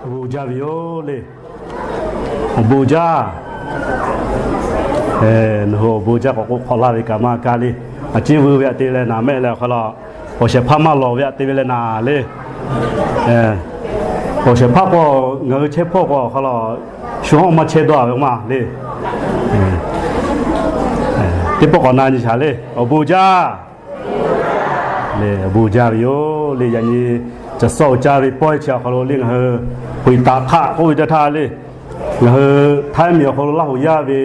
Awˬ bon jaˇ ve yoˬ le. Awˬ bon jaˇ. Nawˬ hui awˬ bon jaˇ k'awꞈ k'oˆ hk'awꞈ laˇ ve kaꞈ maˇ kaˇ le. A ciˉ vuiˬ ve aꞈ te leh naˍ mehˆ leh awˬ hk'aw lo, awˬ shehˍ hpaˇ maˇ lawˬ ve aꞈ te ve leh naˍ le. Awˬ shehˍ hpaˇ k'o, ngaˬ hui chehˇ hpawˇ k'o awˬ hk'aw lo shu hawˉ maˇ chehˇ dawˇ ve maˇ le. Teˇ pawˆ k'awꞈ na nyi shaˍ le. Awˬ bon jaˇ le, awˬ bon jaˇ ve yoˬ le. Yaꞈ nyi caˬ suhˉ awˬ caˇ ve pawehˇ chi awˬ hk'aw lo le ngaˬ hui ห้วยตาด hk'aˆ k'oˆ ve teˇ htaˇ le, ngaˬ hui Htaiˇ miˬ awˬ hk'aw lo Laˇ huˍ yaˇ ve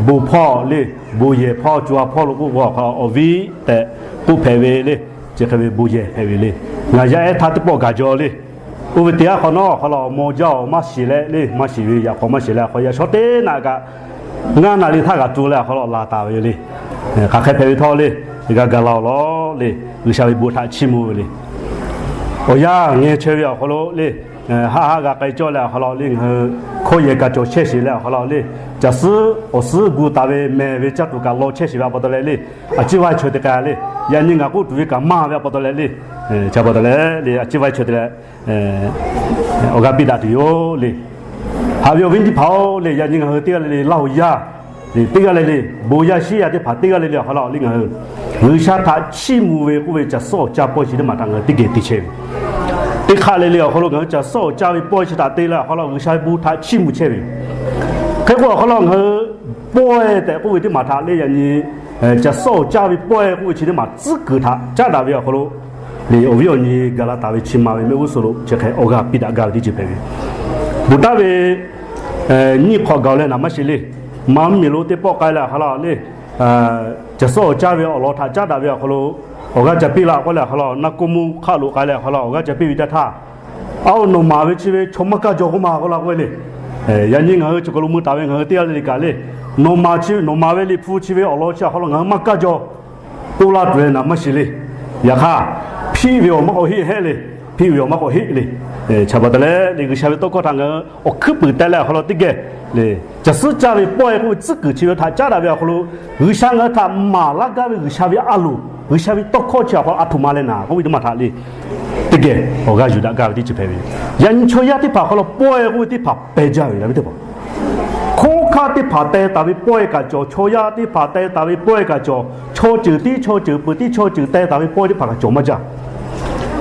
bon hpawˇ le, bon yehˬ hpawˇ, co ha hpawˇ lo k'oˆ k'o awˬ hk'aw lo awˬ viˉ tehꞈ k'oˆ hpehꞈ ve le. Chi hk'e ve bon yehˬ hpehꞈ ve le. Ngaˬ yaˇ ehˉ htaˇ teˇ pawˆ gaˬ jaw le. Oˇ ve teˇ yanˇ hk'awꞈ nawˉ awˬ hk'aw lo awˬ maw jaˇ awˬ maˇ shiˍ leh le, maˇ shiˍ ve yaꞈ k'aw maˇ shiˍ leh awˬ hk'aw lo yaꞈ shawˉ teˇ naꞈ kaꞈ ngaˇ naˍ riˍ htaˇ g'a tu leh awˬ hk'aw lo laˬ taˍ ve le. Hk'aˬ hk'e hpehꞈ ve htawˇ le, g'a ga la awˬ lawn le, G'uiˬsha ve bon htaꞈ chiˇ mvuh ve le. Awˬ yanˇ ngeh chaweh ve awˬ hk'aw lo le, haˆ haˆ g'a k'ai cawˇ leh awˬ hk'aw lo le, ngaˬ hui hkawˇ yehˬ kaꞈ cawˬ chehˇ sheˍ leh awˬ hk'aw lo le, caˬ suhˉ awˬ suhˉ gu taˍ ve mehˬ ve caˇ tuˬ kaꞈ law chehˇ sheˍ ve a pa taw leh le, a ciˉ vaˇ chaweh te k'ai le. Yaꞈ nyi ngaˬ k'oˆ tuˬ ve kaꞈ maˇ ve a pa taw leh le, ca pa taw leh le, a ciˉ vaˇ chaweh te leh awˬ g'aˇ piˇ daꞈ tuˬ yoˬ le. Haꞈ ve awˬ viˉ teˇ hpaˍ-oˬ le, yaꞈ nyi ngaˬ hui teˇ g'aˇ le le Laˇ huˍ yaˇ le, teˇ g'aˇ le le bon yaˇ shiˉ yaˇ teˇ hpaˍ teˇ g'aˇ le le awˬ hk'aw lo le, ngaˬ hui G'uiˬsha htaꞈ chiˇ mvuh ve k'oˆ ve caˬ suhˉ awˬ caˇ pawehˇ chi teˇ maˬ htaꞈ ngaˬ hui teˇ geh te chehˇ ve. Teˇ hk'aˆ le le awˬ hk'aw lo ngaˬ hui caˬ suhˉ awˬ caˇ ve pawehˇ chi htaꞈ te leh awˬ hk'aw lo G'uiˬsha ve bon htaꞈ chiˇ mvuh chehˇ ve. Hk'e k'o awˬ hk'aw lo ngaˬ hui pawehˇ tehꞈ k'oˆ ve teˇ maˬ htaꞈ le, yaꞈ nyi caˬ suhˉ awˬ caˇ ve pawehˇ k'oˆ ve chi teˇ maˬ tcuhˉ kuiˬ htaꞈ caˉ daꞈ ve awˬ hk'aw lo le, awˬ viˉ awˬ nyi gaˬ la taˍ ve chi ma ve mehˆ g'uˇ suhˍ lo chi hk'e awˬ g'aˇ piˇ daꞈ gaˇ ve teˇ ceuˬ hpehꞈ ve. Bvuhꞈ taˍ ve nyiˇ hk'awꞈ gaˬ leh naˍ maˇ sheˍ le. Maˇ mvuhˇmiˬ lo teˇ pawˆ k'ai leh awˬ hk'aw lo le, caˬ suhˉ awˬ caˇ ve awˬ lawn htaꞈ caˉ daꞈ ve awˬ hk'aw lo awˬ g'aˇ ca piˇ la k'oˆ leh awˬ hk'aw lo naˇ k'oˆ mvuhˇ hk'aˆ lo k'ai leh awˬ hk'aw lo awˬ g'aˇ ca piˇ ve teˇ htaˇ, a-oˬ, nawˬ maˍ ve chi ve chaw maˇ kaˇ jaw k'oˆ ma k'oˆ la k'oˆ ve le. Yaꞈ nyi ngaˬ hui chi hk'aw lo mui taˍ ve ngaˬ hui teˇ g'aˇ le le kaꞈ le, nawˬ maˍ chi, nawˬ maˍ ve Liꞈ hpu chi ve awˬ lawn chi awˬ hk'aw lo ngaˬ hui maˇ kaˇ jaw k'oˆ la tuˬ ve naˍ maˇ sheˍ le. Yaꞈ hk'aˇ, hpiˆ ve awˬ maˇ k'awꞈ heˆ heˆ le. Hpiˆ ve awˬ maˇ k'awꞈ heˆ le. Chi pa taw leh le G'uiˬsha ve tawˇ hkawˇ htaꞈ ngaˬ hui awˬ hkuiˉ puiˍ teh leh awˬ hk'aw lo teˇ geh le, caˬ suhˉ caˇ ve pawehˇ k'oˆ ve tcuhˉ kuiˬ chi ve htaꞈ caˉ daꞈ ve awˬ hk'aw lo G'uiˬsha ngaˬ hui htaꞈ maˍ laˇ gaˇ ve G'uiˬsha ve a loˍ, G'uiˬsha ve tawˇ hkawˇ chi awˬ hk'aw lo a htoꞈ ma leh naˍ k'oˆ ve teˇ maˬ htaꞈ le teˇ geh awˬ g'aˇ yuˬ daꞈ gaˇ ve teˇ ceuˬ hpehꞈ ve. Yaꞈ nyi chaw yaˇ teˇ hpaˍ awˬ hk'aw lo pawehˇ k'oˆ ve teˇ hpaˍ peh jaˇ ve la ve teˇ hpaˍ, hkawˉ hkanˇ teˇ hpaˍ teh taˍ ve pawehˇ kaꞈ cawˬ, chaw yaˇ teˇ hpaˍ teh taˍ ve pawehˇ kaꞈ cawˬ, chaw ceuˬ tiˉ chaw ceuˬ peuˬ tiˉ chaw ceuˬ teh taˍ ve pawehˇ teˇ hpaˍ kaꞈ cawˬ maˇ jaˇ.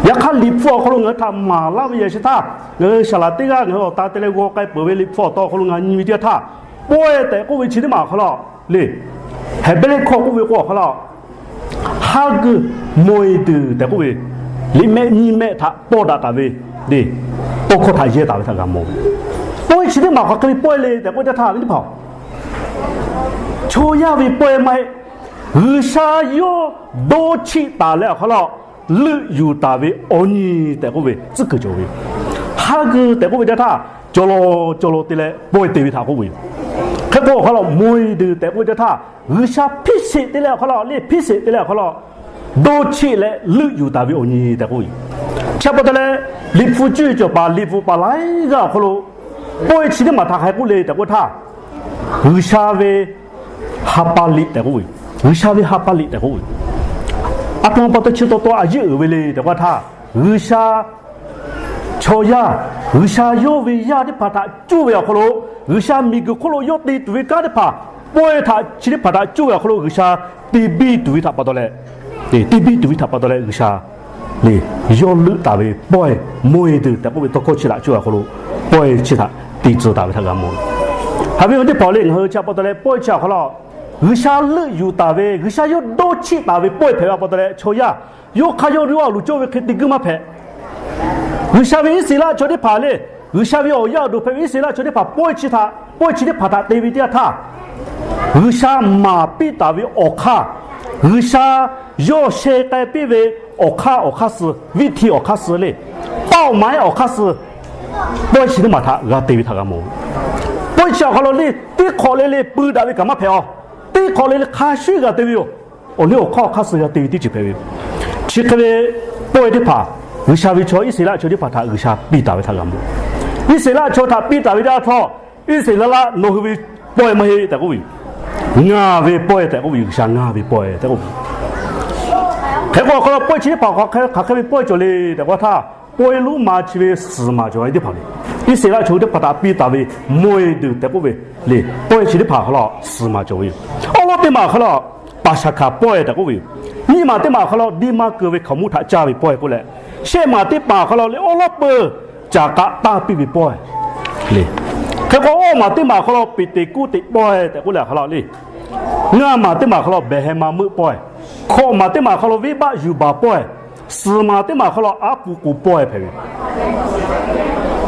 Yaꞈ hk'aˇ Liꞈ hpu awˬ hk'aw lo ngaˬ hui htaꞈ maˍ laˇ ve yaꞈ sheh htaˇ, ngaˬ hui saˍ laˍ teˇ g'aˇ ngaˬ hui awˬ ta te leh g'aw k'ai peuˬ ve Liꞈ hpu awˬ taw awˬ hk'aw lo ngaˬ nyi ve teˇ g'aˇ htaˇ, pawehˇ tehꞈ k'oˆ ve chi teˇ maˬ awˬ hk'aw lo le, Heˍbrehˇ hkawˇ k'oˆ ve k'o awˬ hk'aw lo haˉ geuˆ mawˬ-e tuˬ tehꞈ k'oˆ ve, liꞈ mehˆ nyiˇ mehˆ htaꞈ pawˇ daꞈ taˍ ve le, tawˇ hkawˇ htaꞈ yehˇ taˍ ve htaꞈ g'a mawˬ ve. Pawehˇ chi teˇ maˬ hk'aˬ hk'e ve pawehˇ le tehꞈ k'oˆ ve teˇ htaˇ ve teˇ hpaˍ, chaw yaˇ ve pawehˇ maˇ heˆ. G'uiˬsha yawˇ dawˇ chiˆ taˍ leh awˬ hk'aw lo leuˆ yuˬ taˍ ve awˬ nyi tehꞈ k'oˆ ve tcuhˉ kuiˬ cawˬ ve yoˬ. Haˉ geuˆ tehꞈ k'oˆ ve teˇ htaˇ, cawˬ law cawˬ law te leh pawehˇ te ve htaꞈ k'oˆ ve yoˬ. Hk'e k'o awˬ hk'aw lo mawˬ-e tuˬ tehꞈ k'oˆ ve teˇ htaˇ, G'uiˬsha hpiˇ sheˍ te leh awˬ hk'aw lo le, hpiˇ sheˍ te leh awˬ hk'aw lo dawˇ chiˆ leh leuˆ yuˬ taˍ ve awˬ nyi tehꞈ k'oˆ ve yoˬ. Chi pa taw leh, Liꞈ hpu cuˇ yiˍ cawˬ paˍ, Liꞈ hpu paˍ laiˉ g'aˇ awˬ hk'aw lo pawehˇ chi teˇ maˬ htaꞈ hk'aˬ hk'e k'oˆ le tehꞈ k'oˆ htaˇ, G'uiˬsha ve ha pa liꞈ tehꞈ k'oˆ ve yoˬ. G'uiˬsha ve ha pa liꞈ tehꞈ k'oˆ ve yoˬ. A htoꞈ ma pa taw chi taw taw a yeˇ uiˍ ve le tehꞈ k'oˆ htaˇ, G'uiˬsha chaw yaˇ, G'uiˬsha yawˇ ve yaˇ teˇ hpaˍ htaꞈ cuˇ ve awˬ hk'aw lo, G'uiˬsha miˬguiˬ hk'oˆ lo yawˇ te tuˬ ve kanˉ teˇ hpaˍ, pawehˇ htaꞈ chi teˇ hpaˍ htaꞈ cuˇ ve awˬ hk'aw lo G'uiˬsha te biˇ tuˬ ve htaꞈ pa taw leh, te biˇ tuˬ ve htaꞈ pa taw leh G'uiˬsha le, yawˇ leuˆ taˍ ve pawehˇ mawˬ-e tuˬ tehꞈ k'oˆ ve tawˇ hkawˇ chi htaꞈ cuˇ ve awˬ hk'aw lo pawehˇ chi htaꞈ te tcuh taˍ ve htaꞈ g'a mawˬ. Haꞈ ve awˬ teˇ hpaˍ le, ngaˬ hui chi pa taw leh pawehˇ chi awˬ hk'aw lo G'uiˬsha leuˆ yuˬ taˍ ve, G'uiˬsha yawˇ dawˇ chiˆ taˍ ve pawehˇ hpehꞈ ve pa taw leh chaw yaˇ yawˇ hk'aˇ yawˇ ri a luˬ cawˇ ve hk'e te guiˇ maˇ hpehꞈ. G'uiˬsha ve Iˉsaˍreˍlaˆ chaw teˇ hpaˍ le, G'uiˬsha ve awˬ yaˇ awˬ duˬ hpehꞈ ve Iˉsaˍreˍlaˆ chaw teˇ hpaˍ pawehˇ chi htaꞈ, pawehˇ chi teˇ hpaˍ htaꞈ te ve teˇ yanˇ htaˇ, G'uiˬsha maˍ piˇ taˍ ve awˬ hk'aˇ, G'uiˬsha yawˇ sheh k'ai piˇ ve awˬ hk'aˇ, awˬ hk'aˇ suh, viˇ hti awˬ hk'aˇ suh le, paˆ awˬ ma-eˉ awˬ hk'aˇ suh, pawehˇ chi teˇ maˬ htaꞈ g'a te ve htaꞈ g'a mawˬ. Pawehˇ chi awˬ hk'aw lo le, teˇ hk'awꞈ le le pui daꞈ ve kaꞈ maˇ hpehꞈ a. Teˇ hk'awꞈ le le hk'a shuˉ g'a te ve yoˬ. Awˬ liˇ awˬ hk'aˇ awˬ hk'aˇ suh g'a te ve teˇ ceuˬ hpehꞈ ve yoˬ. Chi hk'e ve pawehˇ teˇ hpaˍ, G'uiˬsha ve chaw Iˉsaˍreˍlaˆ chaw teˇ hpaˍ htaꞈ G'uiˬsha piˇ taˍ ve htaꞈ g'a mawˬ. Iˉsaˍreˍlaˆ chaw htaꞈ piˇ taˍ ve teˇ yanˇ htawˇ, Iˉsaˍreˍlaˆ nawˬ hui ve pawehˇ maˇ heˆ tehꞈ k'oˆ ve yoˬ. Ngaˬ ve pawehˇ tehꞈ k'oˆ ve yoˬ. G'uiˬsha ngaˬ ve pawehˇ tehꞈ k'oˆ ve. Hk'e k'o awˬ hk'aw lo pawehˇ chi teˇ hpaˍ hk'aˬ hk'e ve pawehˇ cawˬ le tehꞈ k'oˆ htaˇ, pawehˇ lonˉ ma chi ve suhˍ maˍ cawˬ ve teˇ hpaˍ le. Iˉsaˍreˍlaˆ chaw teˇ hpaˍ htaꞈ piˇ taˍ ve mawˬ-e tuˬ tehꞈ k'oˆ ve le, pawehˇ chi teˇ hpaˍ awˬ hk'aw lo suhˍ maˍ cawˬ ve yoˬ. Awˉ lawˉ teˇ maˬ awˬ hk'aw lo paˍsaˍhkaˍ pawehˇ tehꞈ k'oˆ ve yoˬ. Nyiˇ maˬ teˇ maˬ awˬ hk'aw lo deˇ maˇ keu ve hkaoˍmonˇ htaꞈ caˇ ve pawehˇ k'oˆ leh, shehˆ maˬ teˇ maˬ awˬ hk'aw lo le awˉ lawˉ peuˬ caˍ k'aˆ tanˇ piˇ ve pawehˇ le. Hk'e k'o, awˇ maˬ teˇ maˬ awˬ hk'aw lo Peˍteˍkoˆteˍ pawehˇ tehꞈ k'oˆ leh awˬ hk'aw lo le. Ngaˇ maˬ teˇ maˬ awˬ hk'aw lo Behˍhehˍmaˍmeuˆ pawehˇ. Hkawꞈ maˬ teˇ maˬ awˬ hk'aw lo Venˇbaˆ yuˬ baˬ pawehˇ. Suhˍ maˬ teˇ maˬ awˬ hk'aw lo Aˉ puˍ k'oˍ pawehˇ hpehꞈ ve.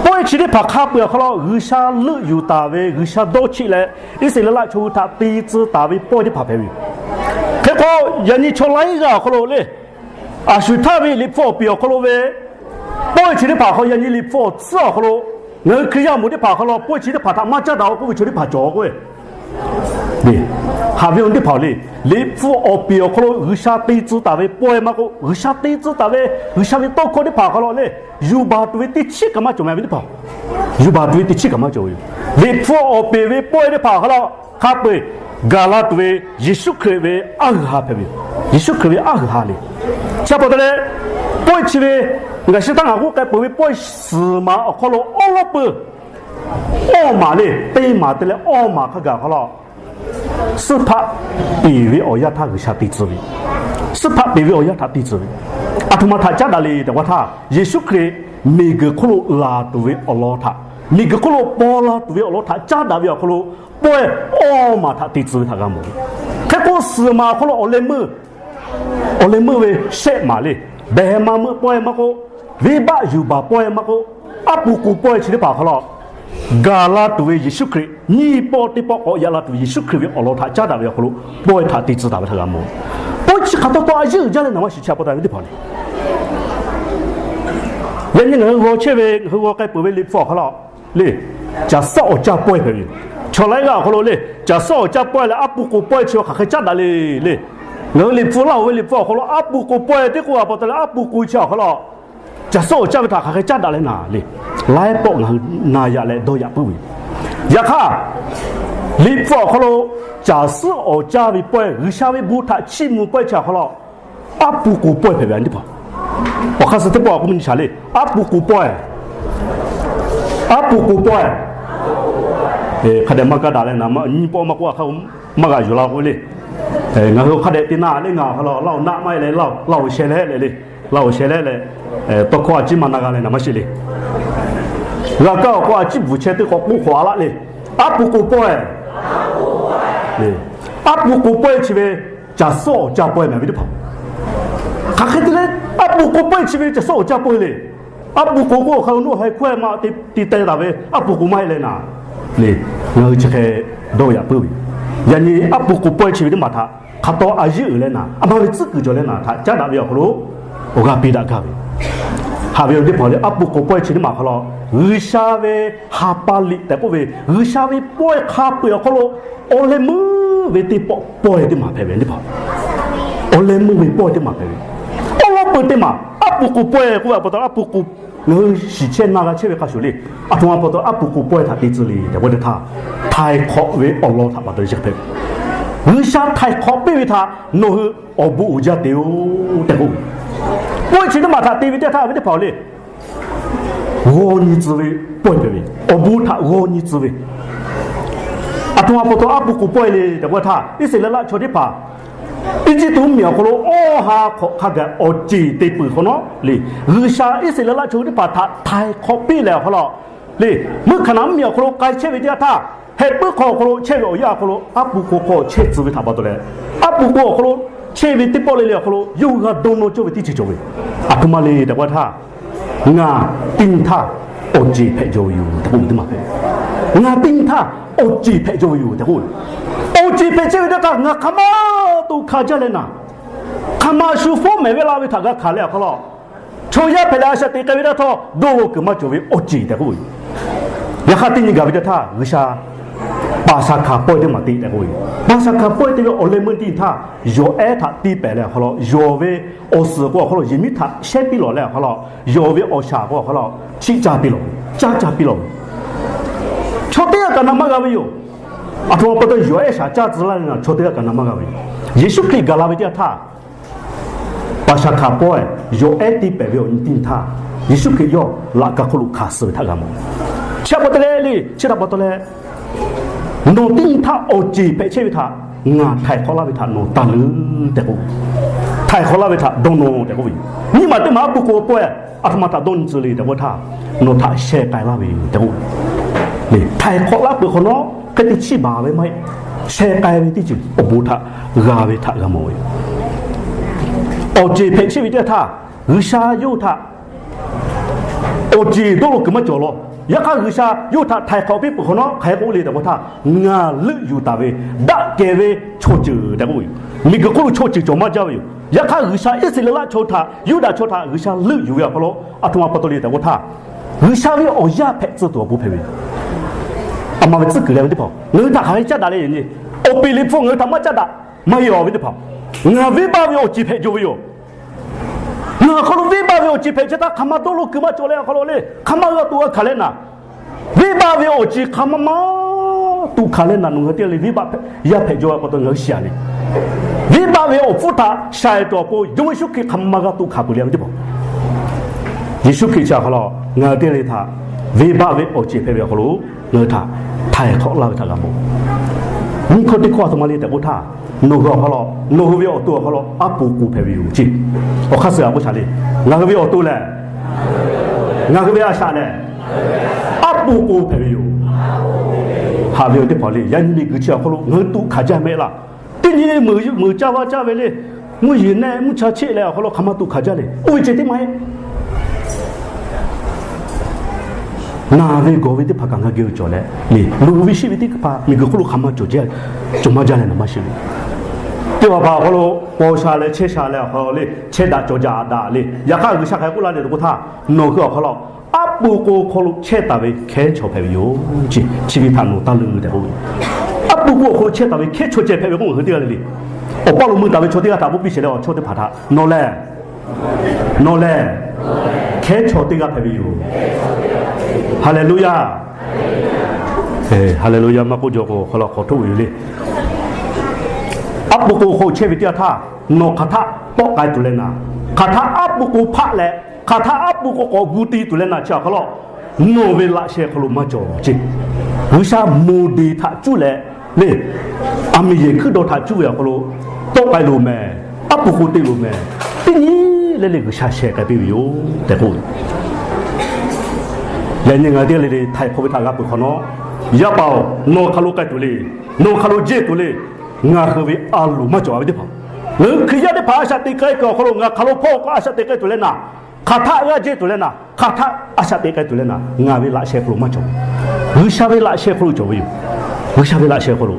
Pawehˇ chi teˇ hpaˍ hk'a peu-eˬ awˬ hk'aw lo G'uiˬsha leuˆ yuˬ taˍ ve, G'uiˬsha dawˇ cheˆ leh Iˉsaˍreˍlaˆ chaw hui htaꞈ te tcuh taˍ ve pawehˇ teˇ hpaˍ hpehꞈ ve yoˬ. Hk'e k'o, yaꞈ nyi chaw laiˉ g'aˇ awˬ hk'aw lo le, a shu htaˇ ve Liꞈ hpu awˬ piˍ awˬ hk'aw lo ve pawehˇ chi teˇ hpaˍ awˬ hk'aw, yaꞈ nyi Liꞈ hpu awˬ tcuhˉ awˬ hk'aw lo ngaˬ hui Hkriꞈ yaˇ awˬ moˍ teˇ hpaˍ awˬ hk'aw lo pawehˇ chi teˇ hpaˍ htaꞈ maˇ caˉ daꞈ-o k'oˆ ve chaw teˇ hpaˍ cawˬ k'oˆ ve, haꞈ ve awˬ teˇ hpaˍ-oˬ le. Liꞈ hpu awˬ piˍ awˬ hk'aw lo G'uiˬsha te tcuh taˍ ve pawehˇ maˇ k'oˆ, G'uiˬsha te tcuh taˍ ve G'uiˬsha ve tawˇ hkawˇ teˇ hpaˍ awˬ hk'aw lo le, yuˬ baˬ tuˬ ve teˇ chiˉ kaꞈ maˇ cawˬ meh ve teˇ hpaˍ. Yuˬ baˬ tuˬ ve teˇ chiˉ kaꞈ maˇ cawˬ ve yoˬ. Liꞈ hpu awˬ piˍ ve pawehˇ teˇ hpaˍ awˬ hk'aw lo hk'a peu-eˬ gaˬ la tuˬ ve Yeˍsuˆ Hkriꞈ ve aˉ g'uiˬ ha hpehꞈ ve yoˬ. Yeˍsuˆ Hkriꞈ ve aˉ g'uiˬ ha le. Chi pa taw leh, pawehˇ chi ve ngaˬ hui htaˇ ngaˬ k'oˆ k'ai peuˬ ve pawehˇ suhˍ maˬ awˬ hk'aw lo awˉ lawˉ peuˬ awˇ maˬ le, teˇ maˬ te leh awˇ maˬ hk'a gaˬ awˬ hk'aw lo suhˉ hpaˆ peˍ ve awˬ yanˇ htaˇ G'uiˬsha te tcuh ve, suhˉ hpaˆ peˍ ve awˬ yanˇ htaꞈ te tcuh ve, aˬ htoꞈ ma htaꞈ caˉ daꞈ le tehꞈ k'oˆ htaˇ, Yeˍsuˆ Hkriꞈ miˬguiˬ hk'oˆ lo laˬ tuˬ ve awˬ lawn htaꞈ, miˬguiˬ hk'oˆ lo paw la tuˬ ve awˬ lawn htaꞈ caˉ daꞈ ve awˬ hk'aw lo pawehˇ awˇ maˬ htaꞈ te tcuh ve htaꞈ g'a mawˬ ve. Hk'e k'o, suhˍ maˬ awˬ hk'aw lo awˬ leh meuˇ, awˬ leh meuˇ ve shehˆ maˬ le, Behˍhehˍmaˍmeuˆ pawehˇ maˇ k'oˆ, Venˇbaˆ yuˬ baˬ pawehˇ maˇ k'oˆ, Aˉ puˍ k'oˍ pawehˇ chi teˇ hpaˍ awˬ hk'aw lo gaˬ la tuˬ ve Yeˍsuˆ Hkriꞈ, nyiˇ pawˆ teˇ pawˆ k'awꞈ yaꞈ la tuˬ ve Yeˍsuˆ Hkriꞈ ve awˬ lawn htaꞈ caˉ daꞈ ve awˬ hk'aw lo pawehˇ htaꞈ te tcuh taˍ ve htaꞈ g'a mawˬ. Pawehˇ chi hk'aˬ taw taw a yeˉ uiˍ jaˇ leh naˍ maˇ shiˍ chi pa taw ve teˇ hpaˍ le. Yaꞈ nyi ngaˬ hui g'aw chehˇ ve, ngaˬ hui g'aw k'ai peuˬ ve Liꞈ hpu awˬ hk'aw lo le, caˬ suhˉ awˬ caˇ pawehˇ hpehꞈ ve yoˬ. Chaw laiˉ g'aˇ awˬ hk'aw lo le, caˬ suhˉ awˬ caˇ pawehˇ leh Aˉ puˍ k'oˍ pawehˇ chi hk'aˬ hk'e caˉ daꞈ le le. Ngaˬ hui Liꞈ hpu laˇ-oˬ ve Liꞈ hpu awˬ hk'aw lo Aˉ puˍ k'oˍ pawehˇ teˇ k'oˆ a pa taw leh Aˉ puˍ k'oˍ chi awˬ hk'aw lo caˬ suhˉ awˬ caˇ ve htaꞈ hk'aˬ hk'e caˉ daꞈ leh naˍ le, laiˉ pawˆ ngaˬ hui na yaꞈ leh dawˇ yaꞈ puiˉ ve yoˬ. Yaꞈ hk'aˇ, Liꞈ hpu awˬ hk'aw lo caˬ suhˉ awˬ caˇ ve pawehˇ, G'uiˬsha ve bon htaꞈ chiˇ mvuh pawehˇ chi awˬ hk'aw lo Aˉ puˍ k'oˍ pawehˇ hpehꞈ ve teˇ hpaˍ. Awˬ hk'aˇ suh teˇ pawˆ a k'oˆ mvuhˇ nyi shaˍ le, Aˉ puˍ k'oˍ pawehˇ, Aˉ puˍ k'oˍ pawehˇ. Hk'a dehꞈ maˇ kaˇ daꞈ leh naˍ maˇ nyi pawˆ maˇ k'oˆ a hk'aˇ maˇ g'a yuˬ la k'oˆ le. Ngaˬ hui hk'a dehꞈ te na le ngaˬ awˬ hk'aw lo laˇ-oˬ naˆ maˇ heˆ leh laˇ-oˬ sheh leh le, laˇ-oˬ sheh leh leh, tawˇ hkawˇ a ciˉ maˇ na g'a leh naˍ maˇ sheˍ le. G'a kaˇ awˬ hk'aw a ciˉ bvuhˬ chehˇ teˇ hk'awꞈ k'oˆ hk'awꞈ a laˆ le. Aˉ puˍ k'oˍ pawehˇ, Aˉ puˍ k'oˍ pawehˇ chi ve caˬ suhˉ awˬ caˇ pawehˇ meh ve teˇ hpaˍ. Hk'aˬ hk'e te leh, Aˉ puˍ k'oˍ pawehˇ chi ve caˬ suhˉ awˬ caˇ pawehˇ le. Aˉ puˍ k'oˍ k'o awˬ hk'aw lo nawˬ haiˬ hkawehˇ ma te teh taˍ ve Aˉ puˍ k'oˍ maˇ heˆ leh naˍ le. Ngaˬ hui chi hk'e dawˇ yaꞈ puiˉ ve. Yaꞈ nyi Aˉ puˍ k'oˍ pawehˇ chi ve teˇ maˬ htaꞈ hk'a taw a yeˉ uiˍ leh naˍ, a ma ve tcuhˉ kuiˬ cawˬ leh naˍ htaꞈ caˉ daꞈ ve awˬ hk'aw lo awˬ g'aˇ piˇ daꞈ gaˇ ve. Haꞈ ve awˬ teˇ hpaˍ le, Aˉ puˍ k'oˍ pawehˇ chi teˇ maˬ hk'aw lo G'uiˬsha ve ha pa liꞈ tehꞈ k'oˆ ve, G'uiˬsha ve pawehˇ hk'a peu-eˬ awˬ hk'aw lo awˬ leh meuˇ ve teˇ pawˆ pawehˇ teˇ maˬ hpehꞈ ve teˇ hpaˍ. Awˬ leh meuˇ ve pawehˇ teˇ maˬ hpehꞈ ve. Awˉ lawˉ peu teˇ maˬ Aˉ puˍ k'oˍ pawehˇ k'oˆ ve pa taw, Aˉ puˍ k'oˍ ngaˬ hui shiˍ chehˇ na g'a chehˇ ve hk'a shuˍ le, aˬ htoꞈ ma pa taw Aˉ puˍ k'oˍ pawehˇ htaꞈ te tcuh le tehꞈ k'oˆ teˇ htaˇ, htaiˍ hk'awꞈ ve awˬ lawn htaꞈ pa taw chi hk'e hpehꞈ ve. G'uiˬsha htaiˍ hk'awꞈ piˇ ve htaꞈ nawˬ hui awˬ bon uiˍ jaˇ te-oˬ tehꞈ k'oˆ ve. Pawehˇ chi teˇ maˬ htaꞈ te ve teˇ htaˇ ve teˇ hpaˍ le, g'aw nyi tcuh ve pawehˇ hpehꞈ ve, awˬ bon htaꞈ g'aw nyi tcuh ve. Aˬ htoꞈ ma pa taw Aˉ puˍ k'oˍ pawehˇ le tehꞈ k'oˆ htaˇ, Iˉsaˍreˍlaˆ chaw teˇ hpaˍ Eˇjiˇtuꞈ mvuhˇmiˬ awˬ hk'aw lo awˇ ha hk'awꞈ hk'a gaˬ awˬ ceˬ te peuˬ hk'awꞈ nawˉ le, G'uiˬsha Iˉsaˍreˍlaˆ chaw teˇ hpaˍ htaꞈ htaiˍ hk'awꞈ piˇ leh awˬ hk'aw lo le, mvuhˇ Hkaˍnanˍ mvuhˇmiˬ awˬ hk'aw lo k'ai chehˇ ve teˇ yanˇ htaˇ, heh puiˉ hk'aw awˬ hk'aw lo chehˇ ve awˬ yanˇ awˬ hk'aw lo Aˉ puˍ k'oˍ hk'aw chehˇ tcuh ve htaꞈ pa taw leh, Aˉ puˍ k'oˍ awˬ hk'aw lo chehˇ ve teˇ pawˆ le le awˬ hk'aw lo yawˇ hui g'a dawˇ nawˇ cawˇ ve teˇ ceuˬ cawˬ ve. Aˬ htoꞈ ma le tehꞈ k'oˆ htaˇ, ngaˬ teˇ nyi htaˇ awˬ ceˬ hpehꞈ jaw ve yoˬ tehꞈ k'oˆ ve teˇ maˬ hpehꞈ. Ngaˬ teˇ nyi htaˇ awˬ ceˬ hpehꞈ jaw ve yoˬ tehꞈ k'oˆ ve. Awˬ ceˬ hpehꞈ chehˇ ve teˇ htaˇ ngaˬ hk'aˬ ma to hkanˍ jaˇ leh naˍ, hk'aˬ ma shu fawˉ mehˍ ve la ve htaꞈ g'a hkanˍ leh awˬ hk'aw lo chaw yaˇ hpehꞈ leh a shaꞈ teꞈ k'ai ve teˇ htawˇ dawˇ law kuiˬ maˇ cawˬ ve awˬ ceˬ tehꞈ k'oˆ ve. Yaꞈ hk'aˇ teˇ nyi gaˬ ve teˇ htaˇ G'uiˬsha Paˍsaˍhkaˍ pawehˇ teˇ maˬ te tehꞈ k'oˆ ve. Paˍsaˍhkaˍ pawehˇ te ve awˬ leh meuˇ teˇ nyi htaˇ yawˬ ehˉ htaꞈ tiˇ pehˍ leh awˬ hk'aw lo yawˬ ve awˬ suhˍ k'o awˬ hk'aw lo yehˬ miˉ htaꞈ shehˉ piˇ lawˬ leh awˬ hk'aw lo yawˬ ve awˬ shaˍ k'o awˬ hk'aw lo chiˆ caˇ piˇ lawˬ ve, caˇ caˇ piˇ lawˬ ve. Chaw teˇ g'aˇ kaꞈ na maˇ g'a ve yoˬ. Aˬ htoꞈ ma pa taw yawˬ ehˉ shaˍ caˇ tcuh laˇ ve naˍ chaw teˇ g'aˇ kaꞈ na maˇ g'a ve yoˬ. Yeˍsuˆ Hkriꞈ gaˬ la ve teˇ yanˇ htaˇ, Paˍsaˍhkaˍ pawehˇ yawˬ ehˉ tiˇ pehˍ ve awˬ nyi teˇ nyi htaˇ, Yeˍsuˆ Hkriꞈ yawˇ laꞈ ka hk'oˆ lo hkanˍ suh ve htaꞈ g'a mawˬ. Chi pa taw leh le, chi htaꞈ pa taw leh, nawˬ teˇ nyi htaˇ awˬ ceˬ hpehꞈ chehˇ ve htaꞈ ngaˬ htaiˍ hk'awꞈ laˇ ve htaꞈ nawˬ taˇ leuˉ tehꞈ k'oˆ ve. Htaiˍ hk'awꞈ laˇ ve htaꞈ dawˇ nawˇ tehꞈ k'oˆ ve yoˬ. Nyiˇ maˬ teˇ maˬ aˉ pu k'o pawehˇ, aˬ htoꞈ ma htaꞈ dawˇ nyi tcuh le tehꞈ k'oˆ htaˇ, nawˬ htaꞈ sheh k'ai laˇ ve tehꞈ k'oˆ ve. Htaiˍ hk'awꞈ laˇ peuˬ hk'awꞈ nawˉ, hk'e te chiˇ baˬ ve maˇ heˆ. Sheh k'ai ve teˇ ceuˬ awˬ bon htaꞈ g'a ve htaꞈ g'a mawˬ ve. Awˬ ceˬ hpehꞈ chehˇ ve teˇ htaˇ, G'uiˬsha yawˇ hui htaꞈ awˬ ceˬ dawˇ lo kuiˬ maˇ cawˬ law. Yaꞈ hk'aˇ G'uiˬsha yawˇ hui htaꞈ htaiˍ hk'awꞈ piˇ peuˬ hk'awꞈ nawˉ, hk'aˬ hk'e k'oˆ le tehꞈ k'oˆ htaˇ, ngaˬ leuˆ yuˬ taˍ ve daꞈ kehˬ ve chaw ceuˬ tehꞈ k'oˆ ve yoˬ. Miˬguiˬ hk'oˆ lo chaw ceuˬ cawˬ maˇ jaˇ ve yoˬ. Yaꞈ hk'aˇ G'uiˬsha Iˉsaˍreˍlaˆ chaw htaꞈ, Yuˇdaꞈ chaw htaꞈ G'uiˬsha leuˆ yuˬ ve awˬ hk'aw lo aˬ htoꞈ ma pa taw le tehꞈ k'oˆ htaˇ, G'uiˬsha ve awˬ yaˇ hpehꞈ tcuh tuˬ awˬ pon hpehꞈ ve yoˬ. Aˬ ma ve tcuhˉ kuiˬ leh ve teˇ hpaˍ ngaˬ hui htaꞈ hk'aˬ hk'e caˇ daꞈ le nyi. Awˬ peˍ liꞈ hpu ngaˬ hui htaꞈ maˇ caˇ daꞈ, maˇ heˆ aˬ ve teˇ hpaˍ. Ngaˬ venˇbaˆ ve awˬ ceˬ hpehꞈ jaw ve yoˬ. Ngaˬ awˬ hk'aw lo venˇbaˆ ve awˬ ceˬ hpehꞈ chehˇ htaˇ, hk'aˬ ma dawˇ lo kuiˬ maˇ cawˬ leh awˬ hk'aw lo le, hk'aˬ ma g'a tuꞈ g'a hkanˍ leh naˍ, venˇbaˆ ve awˬ ceˬ hk'aˬ ma ma tuꞈ hkanˍ leh naˍ, nawˬ ngaˬ hui teˇ g'aˇ le venˇbaˆ yaˇ hpehꞈ jaw ve pa taw ngaˬ hui shiˍ a le. Venˇbaˆ ve awˬ hpfuhˇ htaꞈ shaiˍ tuˬ awˬ pon Jawˇmawˇ Yeˍsuˆ Hkriꞈ hk'aˬ ma g'a tuꞈ hkanˍ peuˬ le ve teˇ hpaˍ. Yeˍsuˆ Hkriꞈ chi awˬ hk'aw lo ngaˬ hui teˇ g'aˇ le htaꞈ venˇbaˆ ve awˬ ceˬ hpehꞈ ve awˬ hk'aw lo ngaˬ hui htaꞈ htaiˍ hk'awꞈ laˇ ve htaꞈ g'a mawˬ. Nyiˇ hkawˇ teˇ hkawˇ aˬ htoꞈ ma le tehꞈ k'oˆ htaˇ, nawˬ hui awˬ hk'aw lo, nawˬ hui ve awˬ to awˬ hk'aw lo aˉ po k'o hpehꞈ ve yoˬ ceˇ. Awˬ hk'aˇ suh a k'oˆ shaˍ le. Ngaˬ hui ve awˬ to lehˬ, ngaˬ hui ve a shaꞈ lehˬ, aˉ po k'o hpehꞈ ve yoˬ. Haꞈ ve awˬ teˇ hpaˍ le, yaꞈ nyi miˬguiˬ chi awˬ hk'aw lo ngaˬ hui tuꞈ hkanˍ jaˇ mehˆ laˇ. Teˇ nyi meuꞈ caˇ vaˇ caˇ ve le, mvuhˇ yeˬ nehˆ mvuhˇ cha cheˆ leh awˬ hk'aw lo hk'aˬ ma tuꞈ hkanˍ jaˇ le. Oˇ ve ceh teˇ maˇ heˆ. Naˬ ve gawˬ ve teˇ hpaˍ kaꞈ ngaˬ hui geh ve cawˬ leh, le luˬ ve sheˆ ve teˇ hpaˍ miˬguiˬ hk'oˆ lo hk'aˬ ma cawˬ jaˇ, cawˬ maˇ jaˇ leh nawˬ maˇ shiˍ ve. Teˇ hpaˍ hpaˍ awˬ hk'aw lo paw sha leh chehˇ sha leh awˬ hk'aw lo le chehˇ daꞈ cawˬ jaꞈ daꞈ le. Yaꞈ hk'aˇ G'uiˬsha hk'aˬ hk'e k'oˆ laˇ le tehꞈ k'oˆ htaˇ, nawˬ hui awˬ hk'aw lo aˉ po k'o hk'aw lo chehˇ taˍ ve hkehˉ chaw hpehꞈ ve yoˬ ceˇ. Chi ve htaꞈ nawˬ taˇ leuˆ tehꞈ k'oˆ ve. Aˉ po k'o hk'aw lo chehˇ taˍ ve hkehˉ chaw ceh hpehꞈ ve k'oˆ ngaˬ hui teˇ g'aˇ le le. Awˬ paˇ lo mui taˍ ve chaw teˇ g'aˇ htaꞈ k'oˆ piˇ sheˍ leh awˬ chawˇ teˇ hpaˍ htaꞈ nawˬ lehˬ, nawˬ lehˬ hkehˉ chaw teˇ g'aˇ hpehꞈ ve yoˬ. Haˍleˍluˇyaˇ. Haˍleˍluˇyaˇ maˇ k'oˆ jaw k'o hk'aw lo hk'awꞈ htoˆ ve yoˬ le. Aˉ po k'o hk'aw lo chehˇ ve teˇ g'aˇ htaˇ, nawˬ hk'aˬ htaˆ tawˆ k'ai tuˬ leh naˍ, hk'aˬ htaˆ aˉ po k'o hpaˆ leh, hk'aˬ htaˆ aˉ po k'o k'awꞈ gu ti tuˬ leh naˍ chi awˬ hk'aw lo, nawˬ ve laꞈ sheh hk'aw lo maˇ cawˬ ceˇ. G'uiˬsha moˍ deˍ htaꞈ cuˇ leh le, aˬ miˍ yehˬ hkuiˉ dawˇ htaꞈ cuˇ ve awˬ hk'aw lo tawˆ k'ai loˬ mehˍ, aˉ po k'o te loˬ mehˍ, teˇ nyi le le G'uiˬsha sheh k'ai piˇ ve yoˬ tehꞈ k'oˆ ve. Yaꞈ nyi ngaˬ hui teˇ g'aˇ le le htaiˍ hk'awꞈ ve htaꞈ g'a peuˬ hk'awꞈ nawˉ, yaˇ paˍ-oˬ, nawˬ hk'aˬ lo k'ai tuˬ le, nawˬ hk'aˬ lo jehˇ tuˬ le, ngaˬ hui ve a loˍ maˇ cawˬ ve teˇ hpaˍ. Ngaˬ hui Hkriꞈ yaˇ teˇ hpaˍ a shaꞈ teꞈ k'ai kuiˬ awˬ hk'aw lo ngaˬ hk'aˬ lo hpawˇ k'o a shaꞈ teꞈ k'ai tuˬ leh naˍ, hk'aˬ htaˆ g'aˇ jehˇ tuˬ leh naˍ, hk'aˬ htaˆ a shaꞈ teꞈ k'ai tuˬ leh naˍ, ngaˬ ve laꞈ sheh hk'aw lo maˇ cawˬ. G'uiˬsha ve laꞈ sheh hk'aw lo cawˬ ve yoˬ. G'uiˬsha ve laꞈ sheh hk'aw lo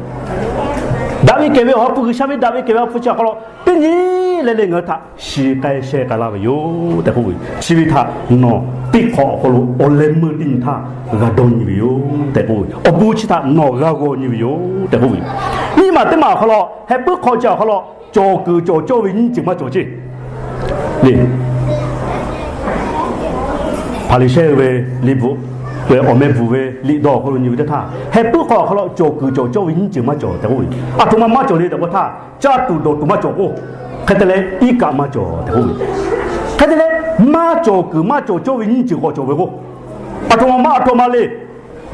daꞈ ve kehˬ ve awˬ ha hpu, G'uiˬsha ve daꞈ ve kehˬ ve awˬ ha hpu chi awˬ hk'aw lo teˇ nyi le le ngaˬ hui htaꞈ shiˍ k'ai sheh k'ai laˇ ve yoˬ tehꞈ k'oˆ ve. Chi ve htaꞈ nawˬ teˇ hk'awꞈ awˬ hk'aw lo awˬ leh meuˇ teˇ nyi htaˇ g'a dawˇ nyi ve yoˬ tehꞈ k'oˆ ve. Awˬ bon chi htaꞈ nawˬ g'a g'aw nyi ve yoˬ tehꞈ k'oˆ ve. Nyiˇ maˬ teˇ maˬ awˬ hk'aw lo heh puiˉ hk'aw chi awˬ hk'aw lo cawˬ kuiˬ cawˬ cawˇ ve nyiˇ ceuˬ maˇ cawˬ ceˇ le. Hpaˍriˍsehˇ ve liꞈ bvuhꞈ ve awˬ meh bvuhꞈ ve liꞈ dawˇ awˬ hk'aw lo nyi ve teˇ htaˇ, heh puiˉ hk'aw awˬ hk'aw lo cawˬ kuiˬ cawˬ cawˇ ve nyiˇ ceuˬ maˇ cawˬ tehꞈ k'oˆ ve. Aˬ htoꞈ ma maˇ cawˬ le tehꞈ k'oˆ htaˇ, caˇ tuˬ dawˬ tuˬ maˇ cawˬ k'o, hk'e te leh iˉ kaˆ maˇ cawˬ tehꞈ k'oˆ ve. Hk'e te leh maˇ cawˬ kuiˬ maˇ cawˬ cawˇ ve nyiˇ ceuˬ k'awꞈ cawˬ ve k'o, aˬ htoꞈ ma maˇ aˬ htoꞈ ma le.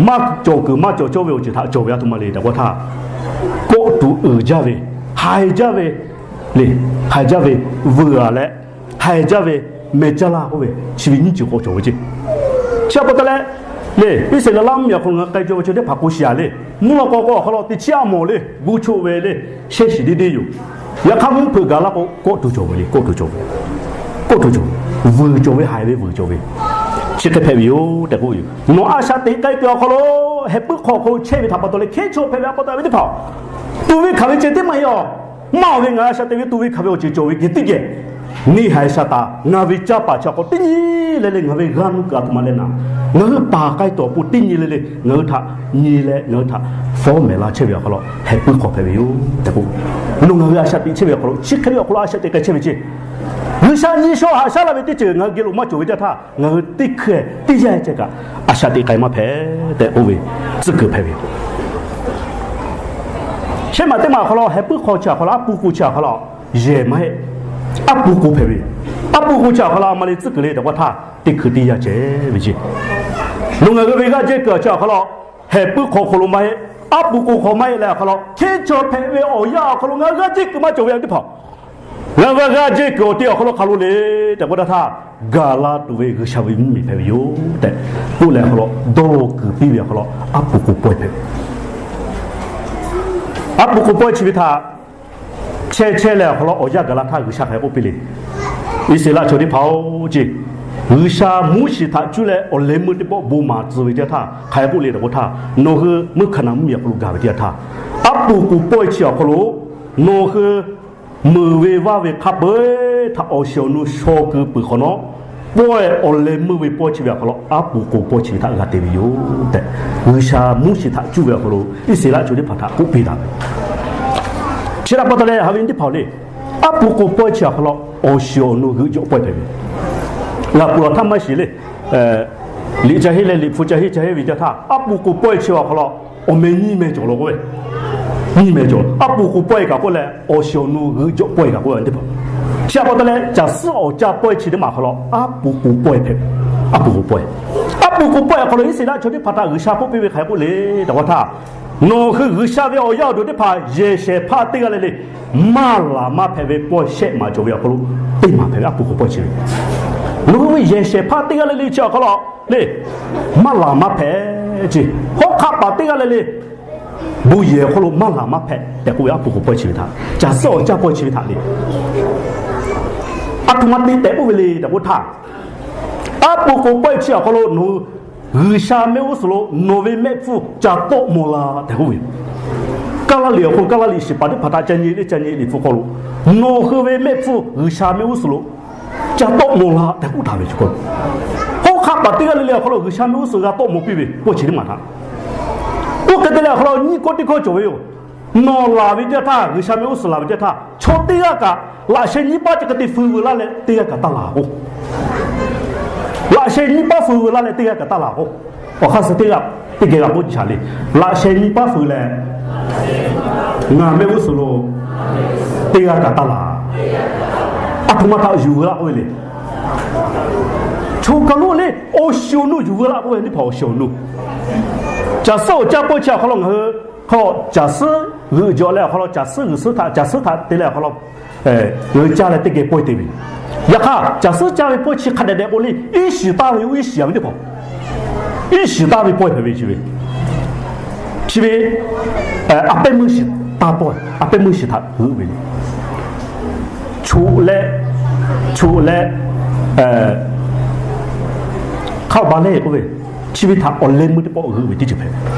Maˇ cawˬ kuiˬ maˇ cawˬ cawˇ ve awˬ ceuˬ htaꞈ cawˬ ve aˬ htoꞈ ma le tehꞈ k'oˆ htaˇ, kawˆ tuˬ uiˍ jaˇ ve, haiˬ jaˇ ve le, haiˬ jaˇ ve vuiˬ a leh, haiˬ jaˇ ve mehˬ jaˇ laˇ k'oˆ ve, chi ve nyiˇ ceuˬ k'awꞈ cawˬ ve ceˇ. Chi pa taw leh le, Iˉsaˍreˍlaˆ mvuhˇmiˬ awˬ hk'aw lo ngaˬ hui k'ai jaw ve chaw teˇ hpaˍ k'o shiˍ a le, mvuhˇ lawˇ k'aw k'o awˬ hk'aw lo teˇ chiˉ a mawˬ le, gu choˆ ve le, shehˇ shiˍ deˇ deˇ yoˬ. Yaꞈ hk'aˇ mvuhˇ hpeuꞈ gaˬ laˇ k'o kawˆ tuˬ cawˬ ve le, kawˆ tuˬ cawˬ ve, kawˆ tuˬ cawˬ ve, vuiˬ cawˬ ve, haiˬ ve vuiˬ cawˬ ve, chi hk'e hpehꞈ ve yoˬ tehꞈ k'oˆ ve yoˬ. Nawˬ a shaꞈ teꞈ k'ai kuiˬ awˬ hk'aw lo heh puiˉ hk'aw awˬ hk'aw lo chehˇ ve htaꞈ pa taw leh hkehˉ chaw hpehꞈ ve a pa taw ve teˇ hpaˍ, tuˬ ve hkanˍ ve ceh teˇ maˇ heˆ a. Maˇ ve ngaˬ a shaꞈ teꞈ ve tuˬ ve hkanˍ ve awˬ ceuˬ cawˬ ve geh teˇ geh, neˇ haiˬ Saˍtanˍ ngaˬ ve caˇ paˍ chi awˬ hk'aw teˇ nyi le le ngaˬ ve g'aˇ nuˇ kaꞈ aˬ htoꞈ ma leh naˍ, ngaˬ hui paˍ k'ai tuˬ awˬ pon teˇ nyi le le ngaˬ hui htaꞈ nyi leh ngaˬ hui htaꞈ fawˉ mehˍ la chehˇ ve awˬ hk'aw lo heh puiˉ hk'aw hpehꞈ ve yoˬ tehꞈ k'oˆ. Nawˬ ngaˬ hui a shaꞈ teꞈ chehˇ ve awˬ hk'aw lo chi hk'e ve awˬ hk'aw lo a shaꞈ teꞈ k'ai chehˇ ve ceˇ. G'uiˬsha nyi shaw haꞈ shaˉ la ve teˇ ceuˬ ngaˬ hui geh lo maˇ cawˬ ve teˇ htaˇ, ngaˬ hui teˇ hkui teˇ yanˇ ceh kaꞈ a shaꞈ teꞈ k'ai maˇ hpehꞈ tehꞈ k'oˆ ve tcuhˉ kuiˬ hpehꞈ ve yoˬ. Shehˇ maˬ teˇ maˬ awˬ hk'aw lo heh puiˉ hk'aw chi awˬ hk'aw lo aˉ pu k'o chi awˬ hk'aw lo yehˬ maˇ heˆ. Aˉ pu k'o hpehꞈ ve, aˉ pu k'o chi awˬ hk'aw lo a ma le tcuhˉ kuiˬ le tehꞈ k'oˆ htaˇ, teˇ hkui teˇ yanˇ ceh ve ceˇ. Nawˬ ngaˬ hui ve g'aˇ jehˇ kuiˬ awˬ chi awˬ hk'aw lo heh puiˉ hk'aw hk'aw lo maˇ heˆ. Aˉ pu k'o hk'aw maˇ heˆ leh awˬ hk'aw lo hkehˉ chaw hpehꞈ ve awˬ yanˇ awˬ hk'aw lo ngaˬ hui g'aˇ jehˇ kuiˬ maˇ cawˬ ve teˇ hpaˍ Ngaˬ hui g'a jehˇ kuiˬ awˬ te awˬ hk'aw lo hk'a lo le tehꞈ k'oˆ htaˇ, gaˬ la tuˬ ve G'uiˬsha ve mvuhˇmiˬ hpehꞈ ve yoˬ tehꞈ k'oˆ leh, hk'aw lo dawˇ law kuiˬ piˇ ve awˬ hk'aw lo aˉ pu k'oˍ pawehˇ hpehꞈ ve. Aˉ pu k'oˍ pawehˇ chi ve htaꞈ chehˇ chehˇ leh awˬ hk'aw lo awˬ yanˇ gaˬ la htaˇ G'uiˬsha hk'aˬ hk'e k'oˆ piˇ le. Iˉsaˍreˍlaˆ chaw teˇ hpaˍ-oˬ ceˇ, G'uiˬsha Moˉseˍ htaꞈ cuˇ leh awˬ leh meuˇ teˇ pawˆ bon maˍ tcuh ve teˇ yanˇ htaˇ hk'aˬ hk'e k'oˆ le tehꞈ k'oˆ htaˇ, nawˬ hui meuˇ Hkaˍnanˍ mvuhˇmiˬ awˬ hk'aw lo gaˬ ve teˇ yanˇ htaˇ, aˉ pu k'oˍ pawehˇ chi awˬ hk'aw lo nawˬ hui meuˍ ve vaˇ ve hk'a peu-eˬ htaꞈ awˬ shiˍ awˬ nu shaw keu peuˬ hk'awꞈ nawˉ, pawehˇ awˬ leh meuˇ ve pawehˇ chi ve awˬ hk'aw lo aˉ pu k'oˍ pawehˇ chi ve htaꞈ g'a te ve yoˬ tehꞈ, G'uiˬsha Moˉseˍ htaꞈ cuˇ ve awˬ hk'aw lo Iˉsaˍreˍlaˆ chaw teˇ hpaˍ htaꞈ k'oˆ piˇ taˍ ve. Chi htaꞈ pa taw leh haꞈ ve teˇ hpaˍ-oˬ le, aˉ pu k'oˍ pawehˇ chi awˬ hk'aw lo awˬ shiˍ awˬ nu g'euꞈ jawꞈ pawehˇ hpehꞈ ve. Ngaˬ peuˬ laˬ htaˇ maˇ shiˍ le. Liꞈ ca henˇ leh liꞈ hpu ca henˇ ca henˇ ve teˇ htaˇ, aˉ pu k'oˍ pawehˇ chi awˬ hk'aw lo awˬ meh nyiˇ meh cawˬ law k'oˆ ve, nyiˇ meh cawˬ. Aˉ pu k'oˍ pawehˇ kaꞈ k'oˆ leh awˬ shiˍ awˬ nu g'euꞈ jawꞈ pawehˇ kaꞈ k'oˆ ve teˇ hpaˍ. Chi htaꞈ pa taw leh caˬ suhˉ awˬ caˇ pawehˇ chi teˇ maˬ awˬ hk'aw lo aˉ pu k'oˍ pawehˇ hpehꞈ. Aˉ pu k'oˍ pawehˇ, aˉ pu k'oˍ pawehˇ awˬ hk'aw lo Iˉsaˍreˍlaˆ chaw teˇ hpaˍ htaꞈ G'uiˬsha k'oˆ piˇ ve hk'aˬ hk'e k'oˆ le tehꞈ k'oˆ htaˇ, nawˬ hui G'uiˬsha ve awˬ yaˇ awˬ duˬ teˇ hpaˍ yehˬ shehˍ hpaˇ teˇ g'aˇ le le maˇ laˬ maˇ hpehꞈ ve pawehˇ shehˆ maˬ cawˬ ve awˬ hk'aw lo teˇ maˬ hpehꞈ ve aˉ pu k'oˍ pawehˇ chi ve. Nawˬ hui ve yehˬ shehˍ hpaˇ teˇ g'aˇ le le chi awˬ hk'aw lo le maˇ laˬ maˇ hpehꞈ ce. Hawˉ hk'aˆ paˍ teˇ g'aˇ le le bon yehˬ awˬ hk'aw lo maˇ laˬ maˇ hpehꞈ tehꞈ k'oˆ ve aˉ pu k'oˍ pawehˇ chi ve htaꞈ, caˬ suhˉ awˬ caˇ pawehˇ chi ve htaꞈ le aˬ htoꞈ ma te tehꞈ k'oˆ ve le tehꞈ k'oˆ htaˇ, aˉ pu k'oˍ pawehˇ chi awˬ hk'aw lo nawˬ hui G'uiˬsha mehˆ g'uˇ suhˍ lo nawˬ ve mehˆ hpfuhˇ ca tawˆ mawˬ la tehꞈ k'oˆ ve. Kaˇlaˇliꞈ awˬ hk'aw lo Kaˇlaˇliꞈ shiˍ paˍ teˇ hpaˍ htaꞈ ca nyi le ca nyi liꞈ hpu hk'aw lo, nawˬ hui ve mehˆ hpfuhˇ G'uiˬsha mehˆ g'uˇ suhˍ lo ca tawˆ mawˬ la tehꞈ k'oˆ taˍ ve chi hk'aw lo, hawˉ hk'aˆ paˍ teˇ g'aˇ le le awˬ hk'aw lo G'uiˬsha mehˆ g'uˇ suhˍ g'a tawˆ mawˬ piˇ ve pawehˇ chi teˇ maˬ htaꞈ, oˇ hk'e te leh awˬ hk'aw lo nyiˇ hkawˇ teˇ hkawˇ cawˬ ve yoˬ. Nawˬ laˬ ve teˇ htaˇ, G'uiˬsha mehˆ g'uˇ suhˍ laˬ ve teˇ htaˇ, chaw teˇ g'aˇ kaꞈ laꞈ sheh nyiˇ paˉ chi hk'e te feu veu laˇ leh teˇ g'aˇ kaꞈ taˇ laˬ k'o, laꞈ sheh nyiˇ paˉ feu veu laˇ leh teˇ g'aˇ kaꞈ taˇ laˬ k'o, awˬ hk'aˇ suh teˇ g'aˇ teˇ geh g'a k'oˆ shaˍ le. Laꞈ sheh nyiˇ paˉ feu leh ngaˬ mehˆ g'uˇ suhˍ lo teˇ g'aˇ kaꞈ taˇ laˬ. Aˬ htoꞈ ma htaꞈ yuˬ veu laˇ k'oˆ ve le. Chaw kaˬ lo le awˬ shiˍ awˬ nu yuˬ veu laˇ k'oˆ ve teˇ hpaˍ awˬ shiˍ awˬ nu. Caˬ suhˉ awˬ caˇ pawehˇ chi awˬ hk'aw lo ngaˬ hui hk'aw caˬ suhˉ g'euꞈ jawꞈ leh awˬ hk'aw lo caˬ suhˉ g'uiˬ suhˉ htaꞈ, caˬ suhˉ htaꞈ te leh awˬ hk'aw lo ngaˬ hui caˇ leh teˇ geh pawehˇ te ve. Yaꞈ hk'aˇ caˬ suhˉ caˇ ve pawehˇ chi hk'a dehꞈ dehꞈ k'o le, iˉ shiˍ taˇ ve oˇ iˉ shiˍ ve teˇ hpaˍ, iˉ shiˍ taˇ ve pawehˇ hpehꞈ ve chi ve, chi ve a pehˉ meuˇ shiˍ taˇ pawehˇ, a pehˉ meuˇ shiˍ htaꞈ g'euꞈ ve le. Choꞈ leh, choꞈ leh hk'a ba leh k'oˆ ve, chi ve htaꞈ awˬ leh meuˇ teˇ pawˆ g'euꞈ ve teˇ ceuˬ hpehꞈ ve,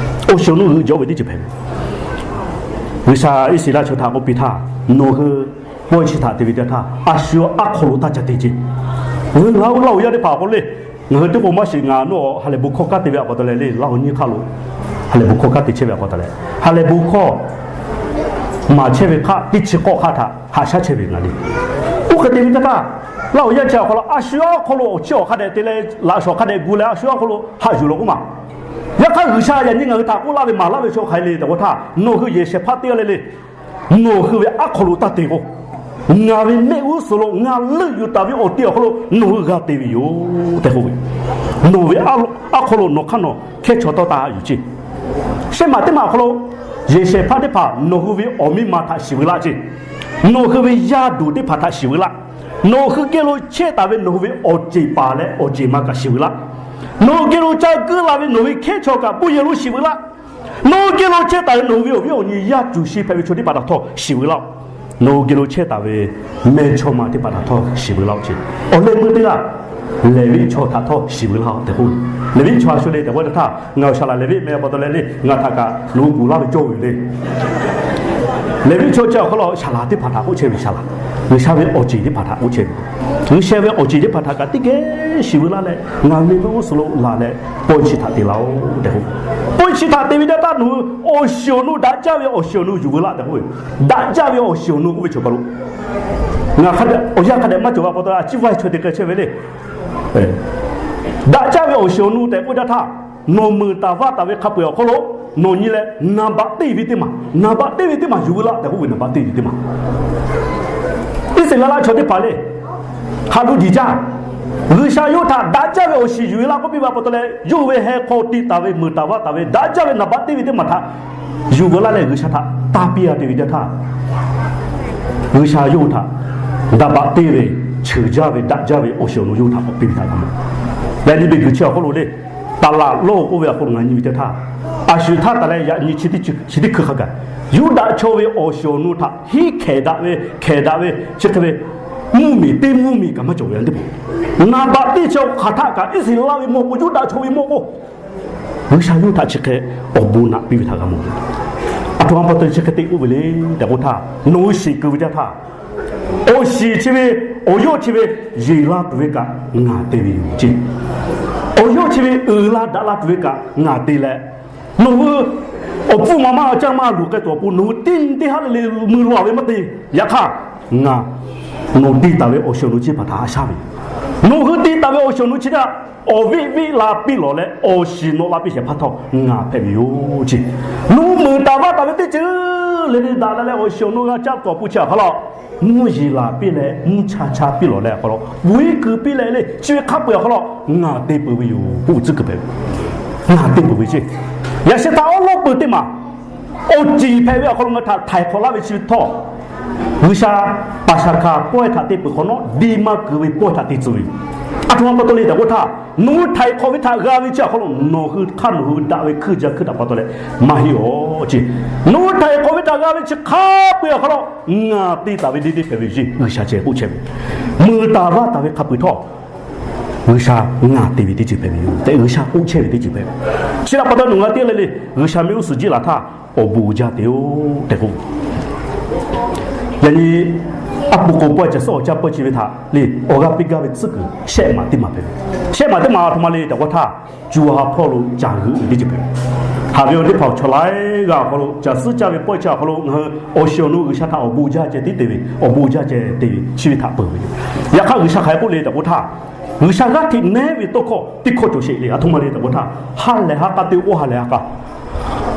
awˬ shiˍ awˬ nu g'euꞈ jawꞈ ve teˇ ceuˬ hpehꞈ ve. G'uiˬsha Iˉsaˍreˍlaˆ chaw htaꞈ k'oˆ piˇ htaˇ, nawˬ hui pawehˇ chi htaꞈ te ve teˇ htaˇ, a shu aˉ hk'aw lo taˇ ca te ce. Ngaˬ hui Laˇ huˍ yaˇ teˇ hpaˍ k'o le, ngaˬ hui teˇ k'o maˇ shiˍ, ngaˬ nawˬ ha lehˬ bon hkawˇ kanˉ te ve a pa taw leh le, Laˇ huˍ nyiˇ hk'aˇ lo ha lehˬ bon hkawˇ kanˉ te chehˇ ve a pa taw leh, ha lehˬ bon hkawˇ maˍ chehˇ ve hk'aˇ teˇ chi k'awˆ hk'aˇ htaꞈ haꞈ shaˉ chehˇ ve ngaˬ le. Oˇ hk'e te ve teˇ htaˇ, Laˇ huˍ yaˇ chi awˬ hk'aw lo a shu aˉ hk'aw lo awˬ chiˇ awˬ hk'a dehꞈ te leh laꞈ shawnˍ hk'a dehꞈ gu leh a shu aˉ hk'aw lo haꞈ yuˬ law k'oˆ ma. Yaꞈ hk'aˇ G'uiˬsha yaꞈ nyi ngaˬ hui htaꞈ k'oˆ laˇ ve maˍ laˇ ve chaw hk'aˬ hk'e le tehꞈ k'oˆ htaˇ, nawˬ hui yehˬ shehˍ hpaˇ teˇ g'aˇ le le nawˬ hui ve aˉ hk'aw lo taˇ te k'o, ngaˬ ve mehˆ g'uˇ suhˍ lo ngaˬ leuˆ yuˬ taˍ ve awˬ te awˬ hk'aw lo nawˬ hui g'a te ve yoˬ tehꞈ k'oˆ ve. Nawˬ ve aˉ hk'aw lo nawˬ hk'aˇ nawˬ hkehˇ chaw tawˇ taˇ yuˬ ce. Shehˆ maˬ teˇ maˬ awˬ hk'aw lo yehˬ shehˍ hpaˇ teˇ hpaˍ nawˬ hui ve awˬ miˇ ma htaꞈ shiˍ veu laˇ ce. Nawˬ hui ve yaˇ duˬ teˇ hpaˍ htaꞈ shiˍ veu laˇ. Nawˬ hui geh lo chehˇ taˍ ve nawˬ hui ve awˬ ceˬ paˍ leh awˬ ceˬ ma kaꞈ shiˍ veu laˇ. Nawˬ hui geh lo ca geuˆ la ve nawˬ hui hkehˇ chaw kaꞈ bon yehˬ lo shiˍ veu laˇ. Nawˬ hui geh lo chehˇ taˍ ve nawˬ hui ve awˬ viˉ awˬ nyi yaˇ cuˬ shi hpehꞈ ve chaw teˇ hpaˍ htaꞈ htawˇ shiˍ veu laˇ-oˬ. Nawˬ hui geh lo chehˇ taˍ ve mehˇ chaw ma teˇ hpaˍ htaꞈ htawˇ shiˍ veu laˇ-oˬ ce. Awˬ leh meuˇ teˇ g'aˇ Leˍviˆ chaw htaꞈ htawˇ shiˍ veu laˇ-oˬ tehꞈ k'oˆ. Leˍviˆ chaw a shu le tehꞈ k'oˆ ve htaˇ, ngaˬ awˬ shaˍ laꞈ Leˍviˆ meh pa taw leh le, ngaˬ htaꞈ kaꞈ nawˬ hui kuˬ laˇ ve cawˇ ve le. Leˍviˆ chaw chi awˬ hk'aw lo shaˍ laꞈ teˇ hpaˍ htaꞈ k'oˆ chehˇ ve shaˍ laꞈ, G'uiˬsha ve awˬ ceˬ teˇ hpaˍ htaꞈ k'oˆ chehˇ ve, G'uiˬsha ve awˬ ceˬ teˇ hpaˍ htaꞈ kaꞈ teˇ geh shiˍ veu laˇ leh, ngaˬ hui mehˇ g'uˇ suhˍ lo laˬ leh pawehˇ chi htaꞈ te laˇ-oˬ tehꞈ k'oˆ. Pawehˇ chi htaꞈ te ve teˇ htaˇ nawˬ hui awˬ shiˍ awˬ nu daꞈ jaˇ ve awˬ shiˍ awˬ nu yuˬ veu laˇ tehꞈ k'oˆ ve. Daꞈ jaˇ ve awˬ shiˍ awˬ nu k'oˆ ve chi awˬ hk'aw lo ngaˬ hk'a dehꞈ awˬ yanˇ hk'a dehꞈ maˇ cawˬ ve pa taw a ciˉ vaˇ chaw te k'ai chehˇ ve le. Daꞈ jaˇ ve awˬ shiˍ awˬ nu tehꞈ k'oˆ ve teˇ htaˇ, nawˬ meuꞈ taˍ vaˇ taˍ ve hk'a peu-eˬ awˬ hk'aw lo nawˬ nyi leh naˍ baꞈ teˇ ve teˇ maˬ, naˍ baꞈ teˇ ve teˇ maˬ yuˬ veu laˇ tehꞈ k'oˆ ve, naˍ baꞈ teˇ ve teˇ maˬ. Iˉsaˍreˍlaˆ chaw teˇ hpaˍ le, haꞈ lo diˬ jaˇ. G'uiˬsha yawˇ htaꞈ daꞈ jaˇ ve awˬ shiˍ yuˬ ve laˇ k'oˆ piˇ ve pa taw leh, yawˇ ve heh hk'aw te taˍ ve meuꞈ taˍ vaˇ taˍ ve daꞈ jaˇ ve naˍ baꞈ teˇ ve teˇ maˬ htaꞈ yuˬ veu laˇ leh G'uiˬsha htaꞈ tanˇ piˇ a te ve teˇ htaˇ, G'uiˬsha yawˇ htaꞈ Daꞈ baꞈ te ve, cheuˬ jaˇ ve, daꞈ jaˇ ve awˬ shiˍ awˬ nu yawˇ htaꞈ k'awꞈ piˇ ve htaꞈ g'a mawˬ. Yaꞈ nyi ve guiˬ chi awˬ hk'oˆ lo le, taˍ laꞈ lawˇ k'oˆ ve awˬ hk'oˆ lo ngaˬ nyi ve teˇ htaˇ, a shu htaˇ taˍ leh yaꞈ nyi chi teˇ hkui hk'a gaˬ, Yuˇdaꞈ chaw ve awˬ shiˍ awˬ nu htaꞈ hiˉ hkehˍ daꞈ ve, hkehˍ daꞈ ve chi hk'e ve mvuhˇmiˬ teˇ mvuhˇmiˬ kaꞈ maˇ cawˬ ve teˇ hpaˍ, naˍ baꞈ teˇ chi awˬ hk'aˬ htaˆ kaꞈ Iˉsaˍreˍlaˆ ve mawˇ k'o, Yuˇdaꞈ chaw ve mawˇ k'o, G'uiˬsha yawˇ htaꞈ chi hk'e awˬ bon naꞈ piˇ ve htaꞈ g'a mawˬ ve. A htoꞈ ma pa taw chi hk'e te k'oˆ ve le tehꞈ k'oˆ htaˇ, nawˬ hui shiˍ keu ve teˇ htaˇ, awˬ shiˍ chi ve, awˬ yawˇ chi ve yeˬ la tuˬ ve kaꞈ ngaˬ te ve yoˬ ceˇ. Awˬ yawˇ chi ve uiˍ la daꞈ la tuˬ ve kaꞈ ngaˬ te leh, nawˬ hui awˬ pfuhˇ ma maˇ caˇ maˇ luˬ k'ai tuˬ awˬ pon nawˬ hui teˇ nyi teˇ haˉ le le mui laˬ ve maˇ te. Yaꞈ hk'aˇ, ngaˬ nawˬ te taˍ ve awˬ shiˍ awˬ nu chi hpaˍ htaꞈ a shaˉ ve yoˬ. Nawˬ hui te taˍ ve awˬ shiˍ awˬ nu chi htaꞈ awˬ veˆ veˆ la piˇ lawˬ leh, awˬ shiˍ nawꞈ la piˇ shehˍ hpaˇ htawˇ ngaˬ hpehꞈ ve yoˬ ceˇ. Nawˬ hui meuꞈ taˍ vaˇ taˍ ve teˇ ceuˬ le le daꞈ la leh awˬ shiˍ awˬ nu g'a caˇ tuˬ awˬ pon chi awˬ hk'aw lo, mvuhˇ yeˬ laˬ piˇ leh mvuhˇ cha cha piˇ lawˬ leh awˬ hk'aw lo, puiˉ kuiˬ piˇ leh le chi ve hk'a peu-eˬ awˬ hk'aw lo ngaˬ te peuˬ ve yoˬ k'oˆ ve tcuhˉ kuiˬ hpehꞈ ve. Ngaˬ te peuˬ ve ceˇ. Yaꞈ sheh htaꞈ awˉ lawˉ peuˬ teˇ maˬ awˬ ceˬ hpehꞈ ve awˬ hk'aw lo ngaˬ htaꞈ htaiˍ hk'awꞈ laˇ ve chi ve htawˇ, G'uiˬsha paˍ shaˍ hkaˍ pawehˇ htaꞈ te peuˬ hk'awꞈ nawˉ, deˇ maˇ kuiˬ ve pawehˇ htaꞈ te tcuh ve yoˬ. A htoꞈ ma pa taw le tehꞈ k'oˆ htaˇ, nawˬ hui htaiˍ hk'awꞈ ve htaꞈ g'a ve chi awˬ hk'aw lo nawˬ hui hk'aˇ nawˬ hui ve daꞈ ve hkuiˇ jaˇ hkuiˇ daꞈ pa taw leh maˇ heˆ awˬ ceˇ. Nawˬ hui htaiˍ hk'awꞈ ve htaꞈ g'a ve chi hk'a peu-eˬ awˬ hk'aw lo ngaˬ te taˍ ve deˇ deˇ hpehꞈ ve yoˬ ceˇ. G'uiˬsha ceh k'oˆ chehˇ ve, meuꞈ taˍ vaˇ taˍ ve hk'a peu-eˬ htawˇ, G'uiˬsha ngaˬ te ve teˇ ceuˬ hpehꞈ ve yoˬ tehꞈ G'uiˬsha k'oˆ chehˇ ve teˇ ceuˬ hpehꞈ ve. Chi htaꞈ pa taw nawˬ ngaˬ teˇ g'aˇ le le G'uiˬsha mehˆ g'uˇ suhˍ jiˆ laˬ htaˇ awˬ bon uiˍ jaˇ te-oˬ tehꞈ k'oˆ Yaꞈ nyi, aˉ pu k'o pawehˇ, caˬ suhˉ awˬ caˇ pawehˇ chi ve htaꞈ le awˬ g'aˇ piˇ gaˇ ve tcuhˉ kuiˬ shehˆ maˬ teˇ maˬ hpehꞈ ve. Shehˆ maˬ teˇ maˬ a htoꞈ ma le tehꞈ k'oˆ htaˇ, co ha hpawˇ lo caˬ g'euꞈ ve teˇ ceuˬ hpehꞈ ve. Haꞈ ve awˬ teˇ hpaˍ chaw laiˉ g'aˇ awˬ hk'aw lo caˬ suhˉ caˇ ve pawehˇ chi awˬ hk'aw lo ngaˬ hui awˬ shiˍ awˬ nu G'uiˬsha htaꞈ awˬ bon jaˇ ceh tiˉ te ve, awˬ bon jaˇ ceh te ve chi ve htaꞈ peuˬ ve yoˬ. Yaꞈ hk'aˇ G'uiˬsha hk'aˬ hk'e k'oˆ le tehꞈ k'oˆ htaˇ, G'uiˬsha g'aˇ hteꞈ nehˉ ve tawˇ hkawˇ teˇ hkawˇ cawˬ sheˍ le. A htoꞈ ma le tehꞈ k'oˆ htaˇ, ha lehˬ ha k'a te k'o ha lehˬ ha k'a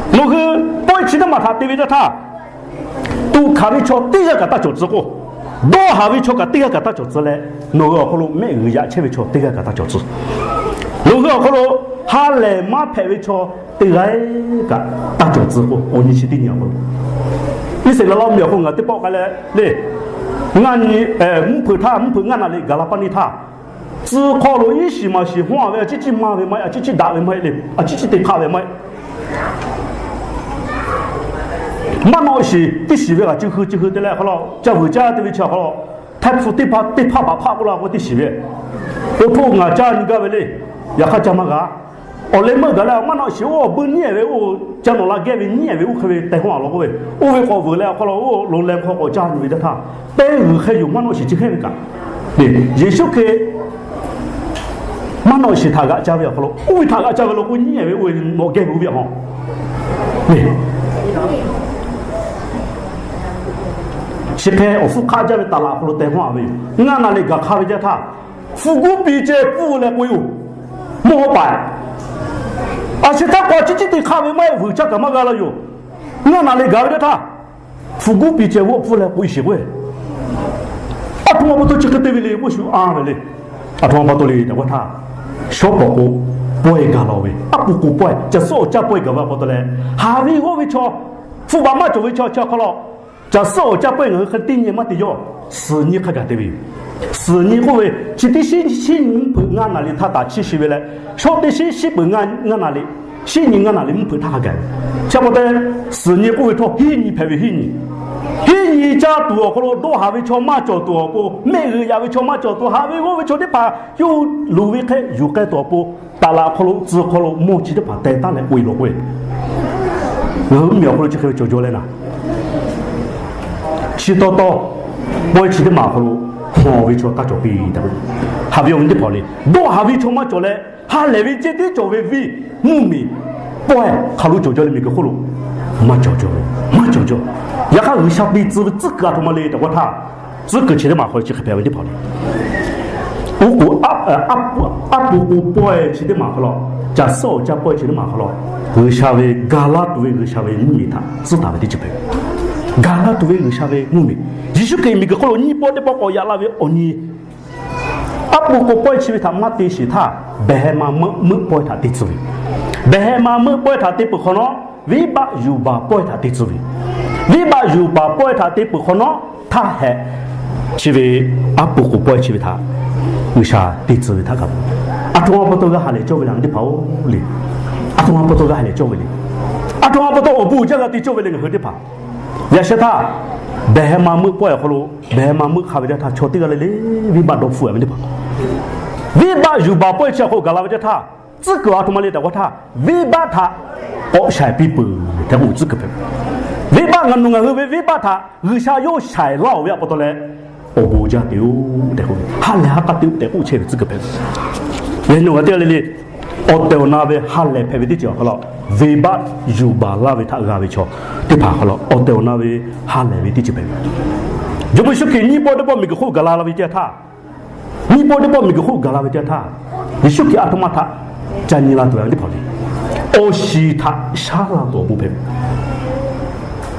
Nawˬ hui pawehˇ chi teˇ maˬ htaꞈ te ve teˇ htaˇ, tuꞈ hkanˍ ve chaw teˇ g'aˇ kaꞈ taˇ cawˬ tcuh k'o, dawˇ haˍ ve chaw kaꞈ teˇ g'aˇ kaꞈ taˇ cawˬ tcuh leh, nawˬ hui awˬ hk'aw lo mehˆ g'uiˬ yaꞈ chehˇ ve chaw teˇ g'aˇ kaꞈ taˇ cawˬ tcuh. Nawˬ hui awˬ hk'aw lo ha lehˬ maˇ hpehꞈ ve chaw teˇ g'aˇ kaꞈ taˇ cawˬ tcuh k'o, awˬ nyi chi teˇ nyi awˬ hk'aw lo, Iˉsaˍreˍlaˆ mvuhˇmiˬ awˬ hk'aw lo ngaˬ teˇ pawˆ k'ai leh le, ngaˇ nyi mvuhˇ hpeuꞈ htaˇ, mvuhˇ hpeuꞈ ngaˇ naˍ riˍ gaˬ la paˇ neˇ htaˇ, tcuh hk'aw lo iˉ shiˍ maˍ shiˍ hawˇ-a ve a ciˉ ciˉ maˇ ve maˇ heˆ, a ciˉ ciˉ daꞈ ve maˇ heˆ le, a ciˉ ciˉ te hk'aˆ ve maˇ heˆ. Maˇ nawˆ shiˍ teˇ shiˍ ve g'aꞈ cuˇ hui cuˇ hui te leh awˬ hk'aw lo, ca vuiˬ caˇ te ve chi awˬ hk'aw lo, htaiˇ hpu teˇ hpaˍ teˇ hpaˍ baꞈ hpaˆ k'oˆ la k'o teˇ shiˍ ve, oˇ htoˇ ngaˬ caˇ nyi gaˇ ve le. Yaꞈ hk'aˇ ca maˇ g'a. Awˬ leh meuˇ gaˬ leh maˇ nawˆ shiˍ oˇ awˬ buiˇ nyiˉ-ehˍ ve oˇ ca nawˬ la gehˇ ve nyiˉ-ehˍ ve oˇ hk'e ve teh hawˇ-a law k'oˆ ve, oˇ ve k'awꞈ vuiˬ leh awˬ hk'aw lo oˇ lo leh hk'aw k'awꞈ caˇ nyi ve teˇ htaˇ, pehˇ g'uiˬ hk'e yoˬ maˇ nawˆ shiˍ chi hk'e ve kaꞈ, Yeˍsuˆ Hkriꞈ maˇ nawˆ shiˍ htaꞈ g'aꞈ caˇ ve awˬ hk'aw lo, oˇ ve htaꞈ g'aꞈ caˇ ve law k'o nyiˉ-ehˍ ve oˇ ve nawˬ gehˇ ve oˇ ve a hawˇ Chi hk'e awˬ hpfuhˇ hk'aˆ jaˇ ve taˍ laꞈ awˬ hk'aw lo teh hawˇ-a ve yoˬ. Ngaˇ naˍ riˍ gaˬ hk'a ve teˇ htaˇ, hpu guˉ pi ceh pfuhˇ leh k'oꞈ-e yoˬ. Mawˇ hawˉ paˍ, a sheh htaˇ k'o a ciˉ ciˉ te hk'aˆ ve maˇ heˆ, vuiˬ caˇ kaꞈ maˇ g'a la yoˬ. Ngaˇ naˍ riˍ gaˬ ve teˇ htaˇ, hpu guˉ pi ceh g'oˇ pfuhˇ leh k'oꞈ-e sheˍ k'oˆ-e. A htoꞈ ma pa taw chi hk'e te ve le k'oˆ shu a ve le. A htoꞈ ma pa taw le tehꞈ k'oˆ htaˇ, shawˉ pawˍ k'o pawehˇ gaˬ la-o ve, aˉ pu k'o pawehˇ, caˬ suhˉ awˬ caˇ pawehˇ gaˬ ve pa taw leh, haˍ ve g'awˇ ve chaw, hpu baꞈ maˇ cawˬ ve chaw chi awˬ hk'aw lo, caˬ suhˉ awˬ caˇ pawehˇ ngaˬ hui hk'e teˇ nyi maˇ te yawˇ, suhˍ nyi hk'a gaˬ te ve yoˬ. Suhˍ nyi k'oˆ ve, chi teˇ shinˉ shinˉ nyi mvuhˇ hpeuꞈ ngaˇ naˍ riˍ htaˇ taˍ chiˇ shi ve leh, shawˉ teˇ shinˉ shinˉ peuꞈ ngaˇ naˍ riˍ, shinˉ nyi ngaˇ naˍ riˍ mvuhˇ hpeuꞈ htaˇ hk'a gaˬ ve. Chi pa taw, suhˍ nyi k'oˆ ve htawˇ hiˉ nyi hpehꞈ ve hiˉ nyi. Hiˉ nyi caˇ tuˬ awˬ hk'aw lo dawˇ haˍ ve chaw maˇ cawˬ tuˬ awˬ pon, mehˆ g'uiˬ yaꞈ ve chaw maˇ cawˬ tuˬ, haˍ ve g'awˇ ve chaw teˇ hpaˍ yawˇ hui luˬ ve hk'e yuˬ k'ai tuˬ awˬ pon, taˍ laꞈ awˬ hk'aw lo tcuh hk'aw lo mawˇ chi teˇ hpaˍ teh taˉ leh k'oꞈ-e law k'oˆ-e. Ngaˬ hui mvuhˇmiˬ awˬ hk'aw lo chi hk'e ve cawˬ jaw leh naˍ, chi taw taw, pawehˇ chi teˇ maˬ awˬ hk'aw lo hawˬ ve chaw taˇ cawˬ piˇ tehꞈ k'o, haˍ ve awˬ viˉ teˇ hpaˍ le, dawˇ haˍ ve chaw maˇ cawˬ leh, ha lehˬ ve ceh tiˉ cawˬ ve viˇ mvuhˇmiˬ pawehˇ hk'aˬ lo cawˬ jaw le miˬguiˬ hk'oˆ lo maˇ cawˬ jaw, maˇ cawˬ jaw. Yaꞈ hk'aˇ G'uiˬsha te tcuh ve tcuhˉ kuiˬ a htoꞈ ma le tehꞈ k'oˆ htaˇ, tcuhˉ kuiˬ chi teˇ maˬ hk'aw lo chi hk'e hpehꞈ ve teˇ hpaˍ le. Oˇ k'o, aˉ pu k'o pawehˇ chi teˇ maˬ hk'aw lo, caˬ suhˉ awˬ caˇ pawehˇ chi teˇ maˬ hk'aw lo, G'uiˬsha ve ga laˇ tuˬ ve G'uiˬsha ve mvuhˇmiˬ htaꞈ tcuhˉ taˍ ve teˇ ceuˬ hpehꞈ. Ga laˇ tuˬ ve G'uiˬsha ve mvuhˇmiˬ, Yeˍsuˆ Hkriꞈ miˬguiˬ hk'oˆ lo nyiˇ pawˆ teˇ pawˆ k'awꞈ yaꞈ la ve awˬ nyi, aˉ pu k'o pawehˇ chi ve htaꞈ maˇ te sheˍ htaˇ, behˬ heh ma meuˆ pawehˇ htaꞈ te tcuh ve, behˬ heh ma meuˆ pawehˇ htaꞈ te peuˬ hk'awꞈ nawˉ, venˇbaˆ yuˬ baˬ pawehˇ htaꞈ te tcuh ve, venˇbaˆ yuˬ baˬ pawehˇ htaꞈ te peuˬ hk'awꞈ nawˉ, htaˇ hehꞈ Chi ve aˉ poꞈ k'oˍ pawehˇ chi ve htaꞈ G'uiˬsha te tcuh ve htaꞈ kaꞈ, aˬ htoꞈ ma pa taw g'a ha lehˬ cawˇ ve le, teˇ hpaˍ-oˬ le. Aˬ htoꞈ ma pa taw g'a ha lehˬ cawˇ ve le. Aˬ htoꞈ ma pa taw awˬ bon uiˍ jaˇ g'a te cawˇ ve le, ngaˬ hui teˇ hpaˍ. Yaꞈ sheh htaˇ, behˬ heh ma meuˆ pawehˇ awˬ hk'aw lo, behˬ heh ma meuˆ hk'a ve teˇ htaˇ, chaw teˇ g'aˇ le le venˇbaˆ dawˇ hpfuhˆ ve teˇ hpaˍ. Venˇbaˆ yuˬ baˬ pawehˇ chi awˬ hk'aw lo gaˬ la ve teˇ htaˇ, tcuhˉ kuiˬ aˬ htoꞈ ma le tehꞈ k'oˆ htaˇ, venˇbaˆ htaꞈ k'awꞈ shaiˍ piˇ peuˬ tehꞈ k'oˆ ve tcuhˉ kuiˬ hpehꞈ. Venˇbaˆ ngaˬ nawˬ ngaˬ hui ve venˇbaˆ htaꞈ G'uiˬsha yawˇ shaiˍ laˇ-oˬ ve a pa taw leh, awˬ bon jaˇ te-oˬ tehꞈ k'oˆ ve, ha lehˬ ha k'aˇ te-oˬ tehꞈ k'oˆ chehˇ ve tcuhˉ kuiˬ hpehꞈ. Yaꞈ nyi nawˬ ngaˬ teˇ g'aˇ le le, awˬ tehˬ awˬ na ve ha lehˬ hpehꞈ ve teˇ ceuˬ awˬ hk'aw lo, venˇbaˆ yuˬ baˬ laˇ ve htaꞈ g'a ve chaw teˇ hpaˍ awˬ hk'aw lo awˬ tehˬ awˬ na ve ha lehˬ ve teˇ ceuˬ hpehꞈ ve. Jawˇmawˇ Yeˍsuˆ Hkriꞈ nyiˇ pawˆ teˇ pawˆ miˬguiˬ hk'oˆ gaˬ la ve teˇ htaˇ, nyiˇ pawˆ teˇ pawˆ miˬguiˬ hk'oˆ gaˬ la ve teˇ htaˇ, Yeˍsuˆ Hkriꞈ aˬ htoꞈ ma htaꞈ ca nyi la tuˬ ve teˇ hpaˍ le, awˬ shiˍ htaꞈ shaˉ la tuˬ awˬ pon hpehꞈ ve.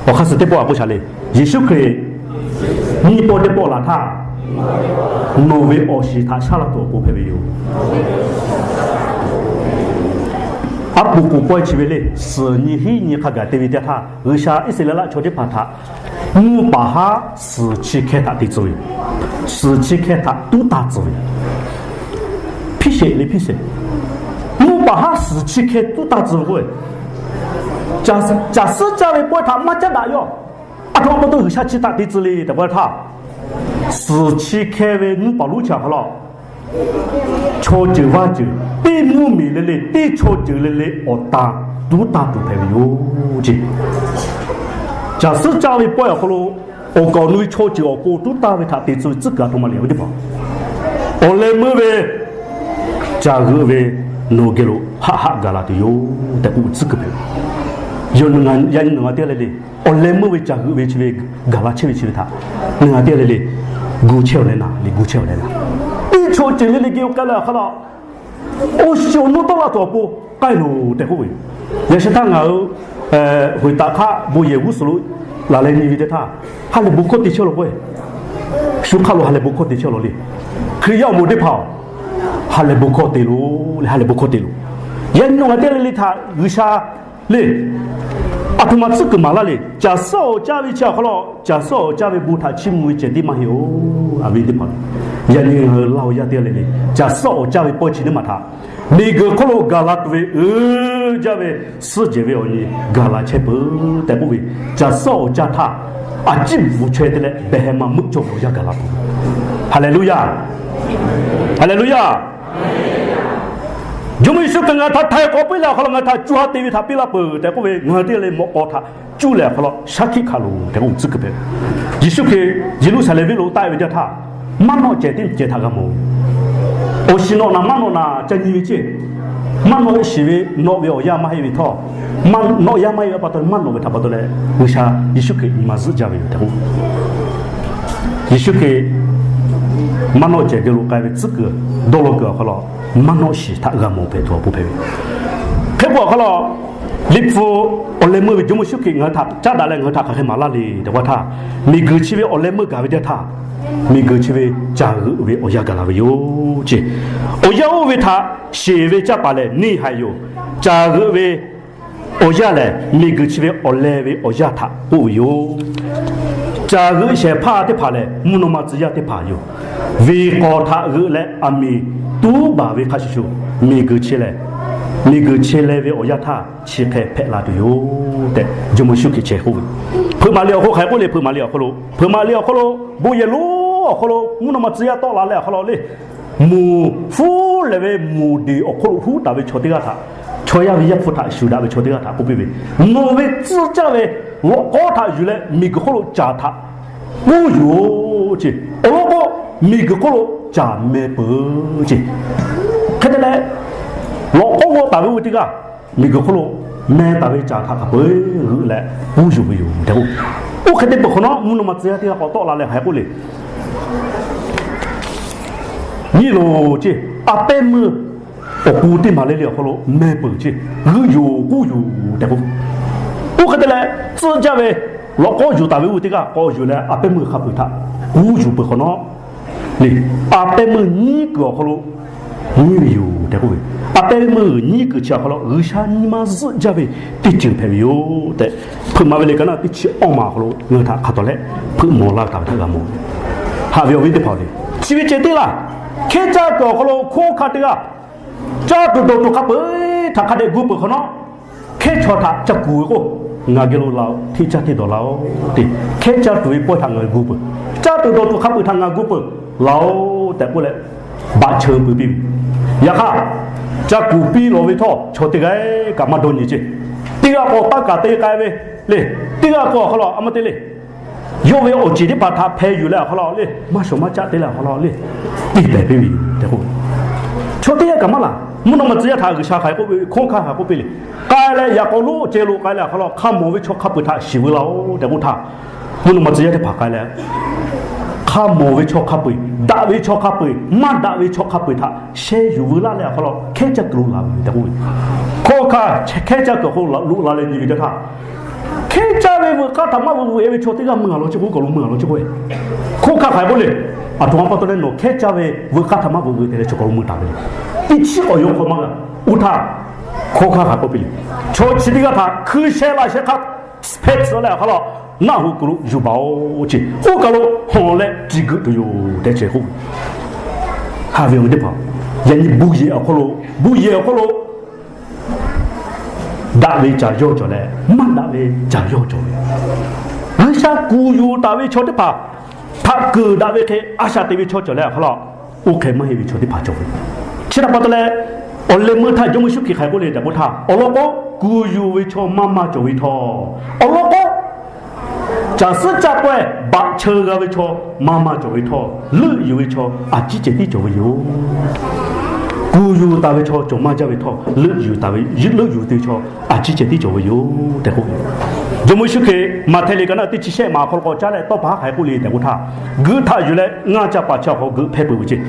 Awˬ hk'aˇ suh teˇ pawˆ a k'oˆ shaˍ le, Yeˍsuˆ Hkriꞈ nyiˇ pawˆ teˇ pawˆ laˬ htaˇ, nawˬ ve awˬ shiˍ htaꞈ shaˉ la tuˬ awˬ pon hpehꞈ ve yoˬ. Aˉ poꞈ k'oˍ pawehˇ chi ve le, suhˍ nyi hiˉ nyi hk'a gaˬ te ve teˇ htaˇ, G'uiˬsha Iˉsaˍreˍlaˆ chaw teˇ hpaˍ htaꞈ mvuhˇ paˍ haˉ suhˍ chi hkeh htaꞈ te tcuh ve, suhˍ chi hkeh htaꞈ tuˉ taˇ tcuh ve, hpiˇ sheˍ le hpiˇ sheˍ, mvuhˇ paˍ haˉ suhˍ chi hkeh tuˉ taˇ tcuh ve k'o, caˬ suhˉ caˇ ve pawehˇ htaꞈ maˇ caˉ daꞈ yawˇ. Aˬ htoꞈ ma pa taw G'uiˬsha chi htaꞈ te tcuh le tehꞈ k'oˆ htaˇ, suhˍ chi hkeh ve mvuhˇ paˍ lonˉ chi awˬ hk'aw lo chaw ceuˬ vaˇ ceuˬ, teˇ mvuhˇmiˬ le le, teˇ chaw ceuˬ le le awˬ tan tuˉ taˇ tuˬ hpehꞈ ve yoˬ ce. Caˬ suhˉ caˇ ve pawehˇ awˬ hk'aw lo awˬ kaˍ awˬ nu ve chaw ceuˬ awˬ pon tuˉ taˇ ve htaꞈ te tcuh ve tcuhˉ kuiˬ aˬ htoꞈ ma le ve teˇ hpaˍ, awˬ leh meuˇ ve caˬ g'euꞈ ve nawˬ geh lo haˆ haˆ gaˬ la tuˬ yoˬ tehꞈ k'oˆ ve tcuhˉ kuiˬ hpehꞈ ve. Yaꞈ nyi ngaˬ teˇ g'aˇ le le, awˬ leh meuˇ ve caˬ g'euꞈ ve chi ve gaˬ la chehˇ ve chi ve htaꞈ ngaˬ teˇ g'aˇ le le gu chehˇ-oˬ leh naˍ le, gu chehˇ-oˬ leh naˍ. Teˇ chaw ceuˬ le le geh k'ai leh awˬ hk'aw lo, awˬ shiˍ awˬ nu tawˆ la tuˬ awˬ pon k'ai loˬ tehꞈ k'oˆ ve. Yaꞈ sheh htaˇ ngaˬ hui hoꞈ taꞈ hk'aˆ bon yehˬ g'uˇ suhˍ lo laˬ leh nyi ve teˇ htaˇ, ha lehˬ bon hkawˇ te chehˇ law k'o, shu hk'aˆ lo ha lehˬ bon hkawˇ te chehˇ law le. Hkriꞈ yaˇ awˬ moˍ teˇ hpaˍ-oˬ, ha lehˬ bon hkawˇ te loˬ le, ha lehˬ bon hkawˇ te loˬ. Yaꞈ nyi nawˬ ngaˬ teˇ g'aˇ le le htaꞈ G'uiˬsha le, aˬ htoꞈ ma tcuhˉ kuiˬ maˍ laˇ le. Caˬ suhˉ awˬ caˇ ve chi awˬ hk'aw lo, caˬ suhˉ awˬ caˇ ve bon htaꞈ chiˇ mvuh ve cehˬ tiˉ maˇ heˆ-oˬ. Aˬ ve teˇ hpaˍ, yaꞈ nyi ngaˬ hui Laˇ huˍ yaˇ teˇ g'aˇ le le, caˬ suhˉ awˬ caˇ ve pawehˇ chi teˇ maˬ htaꞈ miˬguiˬ hk'oˆ lo gaˬ la tuˬ ve uiˍ jaˇ ve suhˉ jehˬ ve awˬ nyi gaˬ la chehˇ peuˬ tehꞈ k'oˆ ve, caˬ suhˉ awˬ caˇ htaˇ a ciˉ bvuhˬ chaweh te leh behˬ heh ma meuˆ cawˇ ve awˬ yanˇ gaˬ la peuˬ. Haˍleˍluˆyaˇ. Haˍleˍluˆyaˇ. Jawˇmawˇ Yeˍsuˆ Hkriꞈ ngaˬ htaꞈ htaiˍ k'awꞈ piˇ leh awˬ hk'aw lo ngaˬ htaꞈ co ha te ve htaꞈ piˇ laˇ peuˬ tehꞈ k'oˆ ve, ngaˬ hui teˇ g'aˇ le mawꞈ k'aw htaꞈ cuˇ leh awˬ hk'aw lo shaˉ hkiˆ hkanˍ loˬ tehꞈ k'oˆ tcuhˉ kuiˬ hpehꞈ. Yeˍsuˆ Hkriꞈ Yeˍruˆsaˍlehnˍ venˇ lo taˆ-e ve teˇ htaˇ, maˇ nawˆ cehˬ teˇ cehˬ htaꞈ g'a mawˬ ve. Awˬ shiˍ nawꞈ naˍ maˇ nawꞈ naˍ ca nyi ve ceˇ. Maˇ nawˆ shiˍ ve nawꞈ ve awˬ yanˇ maˇ heˆ ve htawˇ, nawˆ yanˇ maˇ heˆ ve pa taw maˇ nawꞈ ve htaꞈ pa taw leh G'uiˬsha Yeˍsuˆ Hkriꞈ nyi ma zuhˆ jaˇ ve yoˬ tehꞈ k'oˆ Yeˍsuˆ Hkriꞈ maˇ nawˆ cehˬ geh lo k'ai ve tcuhˉ kuiˬ dawˇ law kuiˬ awˬ hk'aw lo maˇ nawˆ shiˍ htaꞈ g'a mawˬ hpehꞈ tuˬ awˬ pon hpehꞈ ve. Hk'e k'o awˬ hk'aw lo, Liꞈ hpu awˬ leh meuˇ ve Jawˇmawˇ Yeˍsuˆ Hkriꞈ ngaˬ hui htaꞈ caˉ daꞈ leh ngaˬ hui htaꞈ hk'aˬ hk'e maˍ laˇ le tehꞈ k'oˆ htaˇ, miˬguiˬ chi ve awˬ leh meuˇ gaˬ ve teˇ htaˇ, miˬguiˬ chi ve caˬ g'euꞈ ve awˬ yanˇ gaˬ la ve yoˬ ce. Awˬ yanˇ oˇ ve htaꞈ sheˍ ve caˇ paˍ lehˬ neˇ haiˬ yoˬ. Caˬ g'euꞈ ve awˬ yanˇ lehˬ miˬguiˬ chi ve awˬ leh ve awˬ yanˇ htaꞈ k'oˆ ve yoˬ. Caˬ g'euꞈ shehˍ hpaˇ teˇ hpaˍ lehˬ mvuhˇ naw ma tcuh yaˇ teˇ hpaˍ yoˬ. Viˍ k'awˍ htaꞈ g'euꞈ leh aˬ miˍ tuˉ baˬ ve hk'a shuˍ shuˍ, miˬguiˬ chi lehˬ, miˬguiˬ chi leh ve awˬ yanˇ htaˇ chi hk'e hpehꞈ la tuˬ yoˬ tehꞈ Jawˇmawˇ Yeˍsuˆ Hkriꞈ ceh k'oˆ ve. Hpeuꞈ maˍ le awˬ hk'oˆ hk'a k'oˆ le, hpeuꞈ maˍ le awˬ hk'aw lo, hpeuꞈ maˍ le awˬ hk'aw lo, bon yehˬ lonˉ awˬ hk'aw lo mvuhˇ naw ma tcuh yaˇ tawˆ la leh awˬ hk'aw lo le, moˬ hpfuhˇ lehˬ ve moˬ deˬ awˬ hk'oˆ lo huˉ taˍ ve chaw teˇ g'aˇ htaꞈ, chaw yaˇ ve yaˇ hpu htaꞈ shuˍ daꞈ ve chaw teˇ g'aˇ htaꞈ k'oˆ piˇ ve, nawˬ ve tcuhˇ caˇ ve lawꞈ k'awˉ htaꞈ yuˬ leh miˬguiˬ hk'oˆ lo caˬ htaꞈ k'uˉ yuˬ-oˬ ce. Awˬ lawn k'o, miˬguiˬ hk'oˆ lo caˬ meh peuˬ ce. Hk'e te leh, lawꞈ k'awˉ g'awˇ taˍ ve oˇ ve teˇ g'aˇ miˬguiˬ hk'oˆ lo meh taˍ ve caˬ htaꞈ hk'a peu-eˬ g'euꞈ leh k'uˉ yuˬ ve yoˬ tehꞈ k'o, oˇ hk'e te peuˬ hk'awꞈ nawˉ mvuhˇ naw ma tcuh yaˇ teˇ g'aˇ k'awꞈ tawˆ la leh hk'aˬ hk'e k'oˆ le, nyi loˬ ce, a pehˉ meuˇ awˬ pon teˇ maˬ le le awˬ hk'aw lo meh peuˬ ce, g'euꞈ yoˬ k'uˉ yoˬ tehꞈ k'o, oˇ hk'e te leh tcuhˇ caˇ ve lawꞈ k'awˉ yuˬ taˍ ve oˇ ve teˇ g'aˇ k'awꞈ yuˬ leh a pehˉ meuˇ hk'a peu-eˬ htaꞈ k'uˉ yuˬ peuˬ hk'awꞈ nawˉ le, a pehˉ meuˇ nyiˉ kuiˬ awˬ hk'aw lo nyiˇ ve yoˬ tehꞈ k'oˆ ve. A pehˉ meuˇ nyiˉ kuiˬ chi awˬ hk'aw lo G'uiˬsha nyi ma zuhˆ jaˇ ve teˇ ceuˬ hpehꞈ ve yoˬ tehꞈ, hpeuꞈ maˍ ve le ka naˆ teˇ chi awˇ maˬ awˬ hk'aw lo ngaˬ hui htaꞈ hk'a tawˍ leh hpeuꞈ mawˬ laˇ taˍ ve htaꞈ g'a mawˬ ve. Haꞈ ve awˬ viˉ teˇ hpaˍ-oˬ le, chi ve ceh teˇ laˇ. Hkehˉ caˇ kuiˬ awˬ hk'aw lo hkawˇ hk'a teˇ g'aˇ, caˇ tuˬ dawˬ tuˬ hk'a peu-eˬ htaꞈ hk'a dehꞈ gu peuˬ hk'awꞈ nawˉ, hkehˉ chaw htaꞈ ca kuˬ ve k'o, ngaˬ geh lo laˬ-oꞈ, hteˇ caˇ hteˇ dawˬ laˬ-oꞈ tehꞈ, hkehˉ caˇ tuˬ ve pawehˇ htaꞈ ngaˬ gu peuˬ, caˇ tuˬ dawˬ tuˬ hk'a peu-eˬ htaꞈ ngaˬ gu peuˬ, laˬ-oꞈ tehꞈ k'oˆ leh, baꞈ cheuˇ peuˬ piˇ ve. Yaꞈ hk'aˇ, ca kuˬ piˇ lawˬ ve htawˇ, chaw teˇ g'aˇ kaꞈ maˇ dawˇ nyi ceˇ. Teˇ g'aˇ k'awꞈ taˇ kaˍ te k'ai ve le. Teˇ g'aˇ k'awꞈ awˬ hk'aw lo a maˇ te le. Yawˇ ve awˬ ceˬ teˇ hpaˍ htaꞈ hpeh yuˬ leh awˬ hk'aw lo le, maˇ shawˍ maˇ caˆ te leh awˬ hk'aw lo le, te pehˍ piˇ ve yoˬ tehꞈ k'oˆ ve. Chaw teˇ g'aˇ kaꞈ maˇ laˬ. Mvuhˇ naw ma tcuh yaˇ htaꞈ G'uiˬsha hk'aˬ hk'e k'oˆ ve, hkawˇ hkanˇ hk'aˬ k'oˆ piˇ le. K'ai leh yaꞈ k'aw lonˉ ceh lo k'ai leh awˬ hk'aw lo hk'a mawˬ ve chaw hk'a peu-eˬ htaꞈ shiˍ veu laˇ-oˆ tehꞈ k'oˆ htaˇ, mvuhˇ naw ma tcuh yaˇ teˇ hpaˍ k'ai leh, hk'a mawˬ ve chaw hk'a peu-eˬ, daꞈ ve chaw hk'a peu-eˬ, maˇ daꞈ ve chaw hk'a peu-eˬ htaꞈ sheh yuˬ veu laˇ leh awˬ hk'aw lo hkehˉ caˇ kuiˬ lo laˬ ve tehꞈ k'oˆ ve. Hkawˇ hkanˇ hkehˉ caˇ kuiˬ awˬ hk'aw lo loꞈ la leh nyi ve teˇ htaˇ, hkehˉ caˇ ve veuꞈ k'aˇ htaꞈ maˇ veuꞈ veuꞈ-e ve chaw teˇ g'aˇ mui a law chi k'o, kaˬ lo mui a law chi k'o, hkawˇ hkanˇ hk'aˬ hk'e k'oˆ le. Aˬ htoꞈ ma pa taw leh nawˬ hkehˉ caˇ ve veuꞈ k'aˇ htaꞈ maˇ veuꞈ veuꞈ te leh chaw kaˬ lo mui taˍ ve le. Teˇ chiˉ k'awꞈ yawˇ hk'aw maˇ g'a. Oˇ htaˇ, hkawˇ hkanˇ hk'aˬ k'oˆ piˇ le. Chaw chi teˇ g'aˇ htaꞈ hkui sheh laꞈ sheh hk'a hpehꞈ tcuh leh awˬ hk'aw lo, naˆ hoꞈ kuiˬ lo yuˬ baˬ-oˬ ceˇ. Oˇ kaˬ lo hawˬ leh ciˬ geuꞈ tuˬ yoˬ tehꞈ ceh k'oˆ ve. Haꞈ ve awˬ viˉ teˇ hpaˍ, yaꞈ nyi bon yehˬ awˬ hk'aw lo, bon yehˬ awˬ hk'aw lo daꞈ ve caˬ yawˇ cawˬ leh, maˇ daꞈ ve caˬ yawˇ cawˬ ve. G'uiˬsha kuˬ yuˬ taˍ ve chaw teˇ hpaˍ htaꞈ keunˍ daꞈ ve hk'e a shaꞈ te ve chaw cawˬ leh awˬ hk'aw lo, oˇ hk'e maˇ heˆ ve chaw teˇ hpaˍ cawˬ ve. Chi htaꞈ pa taw leh, awˬ leh meuˇ htaˇ Jawˇmawˇ Yeˍsuˆ Hkriꞈ hk'aˬ hk'e k'oˆ le tehꞈ k'oˆ htaˇ, awˬ lawn k'o, kuˬ yuˬ ve chaw maˇ maˇ cawˬ ve htawˇ, awˬ lawn k'o, caˬ suhˉ caˇ pawehˇ baꞈ cheu g'a ve chaw maˇ maˇ cawˬ ve htawˇ, leuˆ yuˬ ve chaw a ciˉ cehˬ tiˉ cawˬ ve yoˬ. Kuˬ yuˬ taˍ ve chaw cawˬ maˇ jaˇ ve htawˇ, leuˆ yuˬ taˍ ve, leuˆ yuˬ tuˬ ve chaw a ciˉ cehˬ tiˉ cawˬ ve yoˬ tehꞈ k'oˆ ve. Jawˇmawˇ Yeˍsuˆ Hkriꞈ Maꞈhtehˍ liꞈ ka naˆ teˇ chi shehˆ ma awˬ hk'aw lo k'awꞈ caˉ leh tawˇ pa haˉ hk'aˬ hk'e k'oˆ le tehꞈ k'oˆ htaˇ, geuˆ htaꞈ yuˬ leh ngaˇ ca paˍ chi awˬ hk'aw geuˆ hpehˇ peuˬ ve ceˇ.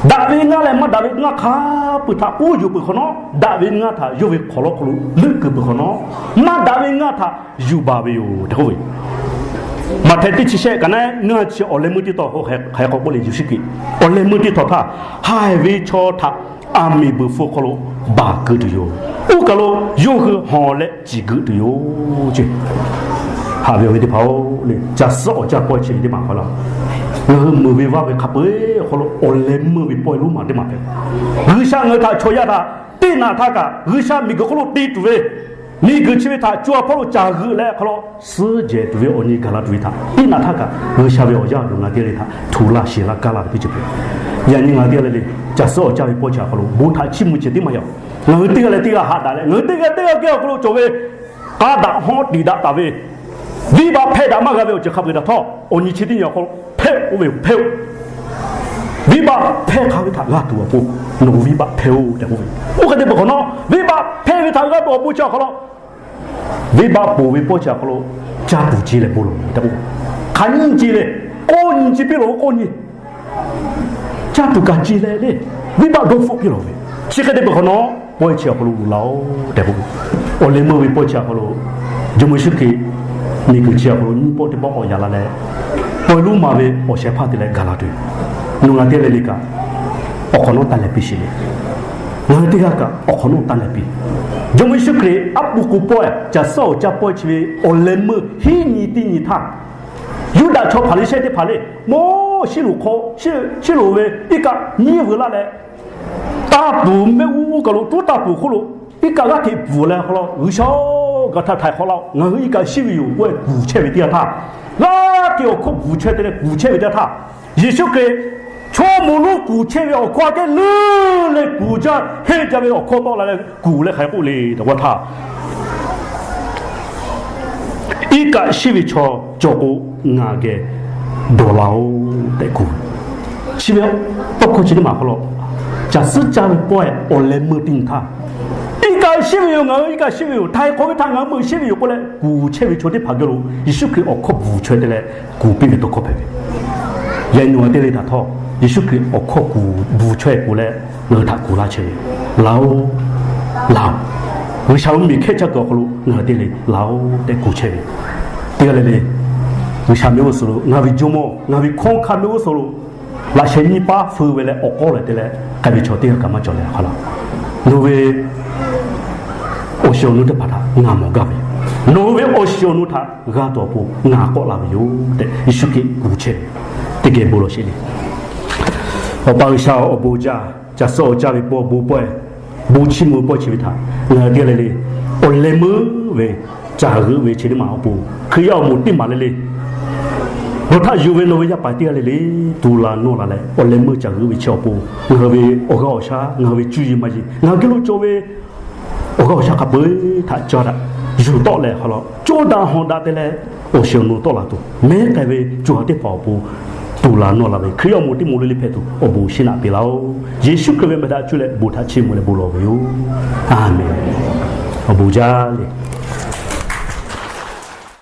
Daꞈ ve ngaˇ leh maˇ daꞈ ve ngaˇ hk'a peu-eˬ htaꞈ k'oˆ yuˬ peuˬ hk'awꞈ nawˉ, daꞈ ve ngaˇ htaꞈ yawˇ ve hk'aw law hk'aw lo leuˆ keu peuˬ hk'awꞈ nawˉ, maˇ daꞈ ve ngaˇ htaꞈ yuˬ baˬ ve yoˬ tehꞈ k'oˆ ve. Maꞈhtehˍ teˇ chi shehˆ ka naˆ ngaˇ chi awˬ leh meuˇ teˇ tawn hk'aˬ hk'e k'awꞈ k'oˆ le, Yeˍsuˆ Hkriꞈ awˬ leh meuˇ teˇ tawn htaˇ, haiˬ ve chaw htaꞈ aˬ miˍ beuˬ hpfuh hk'aw lo baˬ keu tuˬ yoˬ. Oˇ kaˬ lo yawˇ hui hawˬ leh ciˬ geuꞈ tuˬ yoˬ ceˇ. Haꞈ ve awˬ viˉ teˇ hpaˍ-oˬ le, caˬ suhˉ awˬ caˇ pawehˇ chi ve teˇ maˬ hk'aw lo, ngaˬ hui meuꞈ ve vaˇ ve hk'a peu-eˬ awˬ hk'aw lo awˬ leh meuˇ ve pawehˇ lonˉ maˬ teˇ maˬ hpehꞈ. G'uiˬsha ngaˬ hui htaꞈ chaw yaˇ htaꞈ teˇ naꞈ htaˇ kaꞈ G'uiˬsha miˬguiˬ hk'oˆ lo te tuˬ ve, miˬguiˬ chi ve htaꞈ co a hpawˇ lo caˬ g'euꞈ leh hk'aw lo suhˉ jehˬ tuˬ ve awˬ nyi gaˬ la tuˬ ve htaꞈ teˇ naꞈ htaˇ kaꞈ G'uiˬsha ve awˬ yaˇ awˬ duˬ ngaˬ teˇ g'aˇ le htaꞈ htu laˇ shiˍ laˇ kaˇ laˇ ve teˇ ceuˬ hpehꞈ. Yaꞈ nyi ngaˬ teˇ g'aˇ le le, caˬ suhˉ awˬ caˇ ve pawehˇ chi awˬ hk'aw lo bon htaꞈ chiˇ mvuh cehˬ teˇ maˬ yaꞈ. Ngaˬ hui teˇ g'aˇ leh teˇ g'aˇ haꞈ daꞈ leh ngaˬ hui teˇ g'aˇ teˇ g'aˇ geh awˬ hk'aw lo cawˬ ve k'a daꞈ hawˉ tiˍ daꞈ taˍ ve, venˇbaˆ hpehˇ daꞈ maˇ g'a ve awˬ ceuˬ hk'a peu-eˬ htaꞈ htawˇ, awˬ nyi chi teˇ nyi awˬ hk'aw lo hpehˇ-oˆ ve yoˬ, hpehˇ-oˆ. Venˇbaˆ hpehˇ hk'a ve htaꞈ g'a tuˬ awˬ pon, nawˬ hui venˇbaˆ hpehˇ-oˆ tehꞈ k'oˆ ve. Oˇ hk'e te peuˬ hk'awꞈ nawˉ, venˇbaˆ hpehˇ ve htaꞈ g'a tuˬ awˬ pon chi awˬ hk'aw lo, venˇbaˆ poˬ ve pawehˇ chi awˬ hk'aw lo caˇ tuˬ ce leh bon lawˬ tehꞈ k'oˆ ve. Hk'aˬ nyiˇ nyi ce leh, k'awˇ nyi ce piˇ lawˬ ve k'awˇ nyi, caˇ tuˬ kaꞈ ce leh le, venˇbaˆ dawˇ hpfuhˆ piˇ lawˬ ve. Chi hk'e te peuˬ hk'awꞈ nawˉ, pawehˇ chi awˬ hk'aw lo loꞈ laˇ-oˆ tehꞈ k'oˆ ve. Awˬ leh meuˇ ve pawehˇ chi awˬ hk'aw lo, Jawˇmawˇ Yeˍsuˆ Hkriꞈ miˬguiˬ chi awˬ hk'aw lo nyiˇ pawˆ teˇ pawˆ k'awꞈ yaꞈ la leh, pawehˇ lonˉ maˬ ve awˬ shehˍ hpaˇ te leh gaˬ la tuˬ, nawˬ ngaˬ teˇ g'aˇ le le kaꞈ awˬ hk'awꞈ nawˉ taˇ leh piˇ sheˍ le. Ngaˬ hui teˇ g'aˇ kaꞈ awˬ hk'awꞈ nawˉ taˇ leh piˇ. Jawˇmawˇ Yeˍsuˆ Hkriꞈ aˉ pu k'o pawehˇ, caˬ suhˉ awˬ caˇ pawehˇ chi ve awˬ leh meuˇ hiˉ nyi teˇ nyi htaˇ, Yuˇdaꞈ chaw Hpaˍriˍsehˇ teˇ hpaˍ le, mawˇ shiˉ loˍ hk'aw, shiˉ loˍ ve iˉ kaˆ nyiˇ veu laˇ leh, taˇ puˍ mehˆ g'uˇ g'uˇ kaˬ lo tuˉ taˇ puˍ hk'oˆ lo iˉ kaˆ g'aˇ hteꞈ bvuhˬ leh hk'aw lo, G'uiˬsha-oˬ, gaˬ htaꞈ htaiˍ hk'awꞈ laˇ-oˬ, ngaˬ hui iˉ kaˆ shiˉ ve yoˬ k'oˆ leh kuˬ chehˇ ve teˇ yanˇ htaˇ, g'aˇ hteꞈ awˬ hkawˇ bvuhˬ chaweh te leh kuˬ chehˇ ve teˇ yanˇ htaˇ, Yeˍsuˆ Hkriꞈ chaw moˍ lonˉ kuˬ chehˇ ve awˬ hkawˇ aꞈ kehˉ leuˉ leh kuˬ jaˇ heˆ jaˇ ve awˬ hkawˇ tawˆ la leh kuˬ leh hk'aˬ hk'e k'oˆ le tehꞈ k'oˆ htaˇ, iˉ kaˆ shiˉ ve chaw cawˬ k'o, ngaˬ geh dawˬ laˇ-oˆ tehꞈ kuˬ. Chi ve tawˇ hkawˇ chi teˇ maˬ hk'aw lo, caˬ suhˉ caˇ ve pawehˇ awˬ leh meuˇ teˇ nyi htaˇ, iˉ kaˆ shiˉ ve yoˬ, ngaˬ hui iˉ kaˆ shiˉ ve yoˬ, htaiˍ hk'awꞈ ve htaꞈ ngaˬ hui meuꞈ shiˉ ve yoˬ k'oˆ leh kuˬ chehˇ ve chaw teˇ hpaˍ geh lo Yeˍsuˆ Hkriꞈ awˬ hkawˇ bvuhˬ chaweh te leh kuˬ piˇ ve tawˇ hkawˇ hpehꞈ ve. Yaꞈ nyi ngaˬ hui teˇ g'aˇ le htaꞈ htawˇ, Yeˍsuˆ Hkriꞈ awˬ hkawˇ kuˬ bvuhˬ chaweh kuˬ leh ngaˬ hui htaꞈ kuˬ laˇ chehˇ ve, Laˬ-oˆ, laˬ-oˆ, G'uiˬsha ve mvuhˇmiˬ hkehˉ caˇ kuiˬ awˬ hk'aw lo ngaˬ hui teˇ g'aˇ le laˬ-oˆ tehꞈ kuˬ chehˇ ve. Teˇ g'aˇ le le, G'uiˬsha mehˆ g'uˇ suhˍ lo ngaˬ ve jawˇmawˇ, ngaˬ ve hkawˇ hkanˇ mehˆ g'uˇ suhˍ lo laꞈ sheh nyiˇ paˉ feu ve leh awˬ k'awˇ leh te leh k'ai ve chaw teˇ g'aˇ kaꞈ maˇ cawˬ leh hk'aˬ laˇ. Nawˬ hui ve awˬ shiˍ awˬ nu teˇ hpaˍ htaꞈ ngaˬ mawˬ gaˇ ve yoˬ. Nawˬ hui ve awˬ shiˍ awˬ nu htaꞈ g'a tuˬ awˬ pon ngaˬ k'awꞈ la ve yoˬ tehꞈ Yeˍsuˆ Hkriꞈ kuˬ chehˇ ve. Teˇ geh bon lawˬ sheˍ le. Awˬ pa G'uiˬsha, awˬ bon jaˇ. Caˬ suh awˬ caˇ ve pawˇ bon pawehˇ, bon chiˇ mvuh pawehˇ chi ve htaꞈ ngaˬ hui teˇ g'aˇ le le awˬ leh meuˇ ve caˬ g'euˆ ve chi teˇ maˬ awˬ pon, Hkriꞈ yaˇ awˬ moˍ teˇ maˬ le le, nawˬ htaꞈ yuˬ ve nawˬ ve yaˇ paˍ teˇ g'aˇ le le tu la nawˇ la leh, awˬ leh meuˇ caˬ g'euˆ ve chi awˬ pon ngaˬ hui ve awˬ g'aˇ awˬ shaˉ, ngaˬ hui ve cuˇ yiˍ maˇ yiˍ, ngaˬ hui geh lo cawˬ ve awˬ g'aˇ awˬ shaˉ hk'a peu-eˬ htaꞈ caˇ daꞈ, yuˬ tawˆ leh hk'a la cawˇ daꞈ hawˬ daꞈ te leh, awˬ shiˍ awˬ nu tawˆ la tuˬ mehˉ k'ai ve co ha teˇ hpaˍ awˬ pon tu la nawˇ la ve Hkriꞈ yaˇ awˬ moˍ teˇ moˍ le le hpehꞈ tuˬ awˬ bon shiˉ naꞈ piˇ laˇ-oˆ. Yeˍsuˆ Hkriꞈ ve mehˬ htaꞈ cuˇ leh bon htaꞈ chiˇ mvuh leh bon lawˬ ve yoˬ. Aˬmenˍ. Awˬ bon jaˇ le.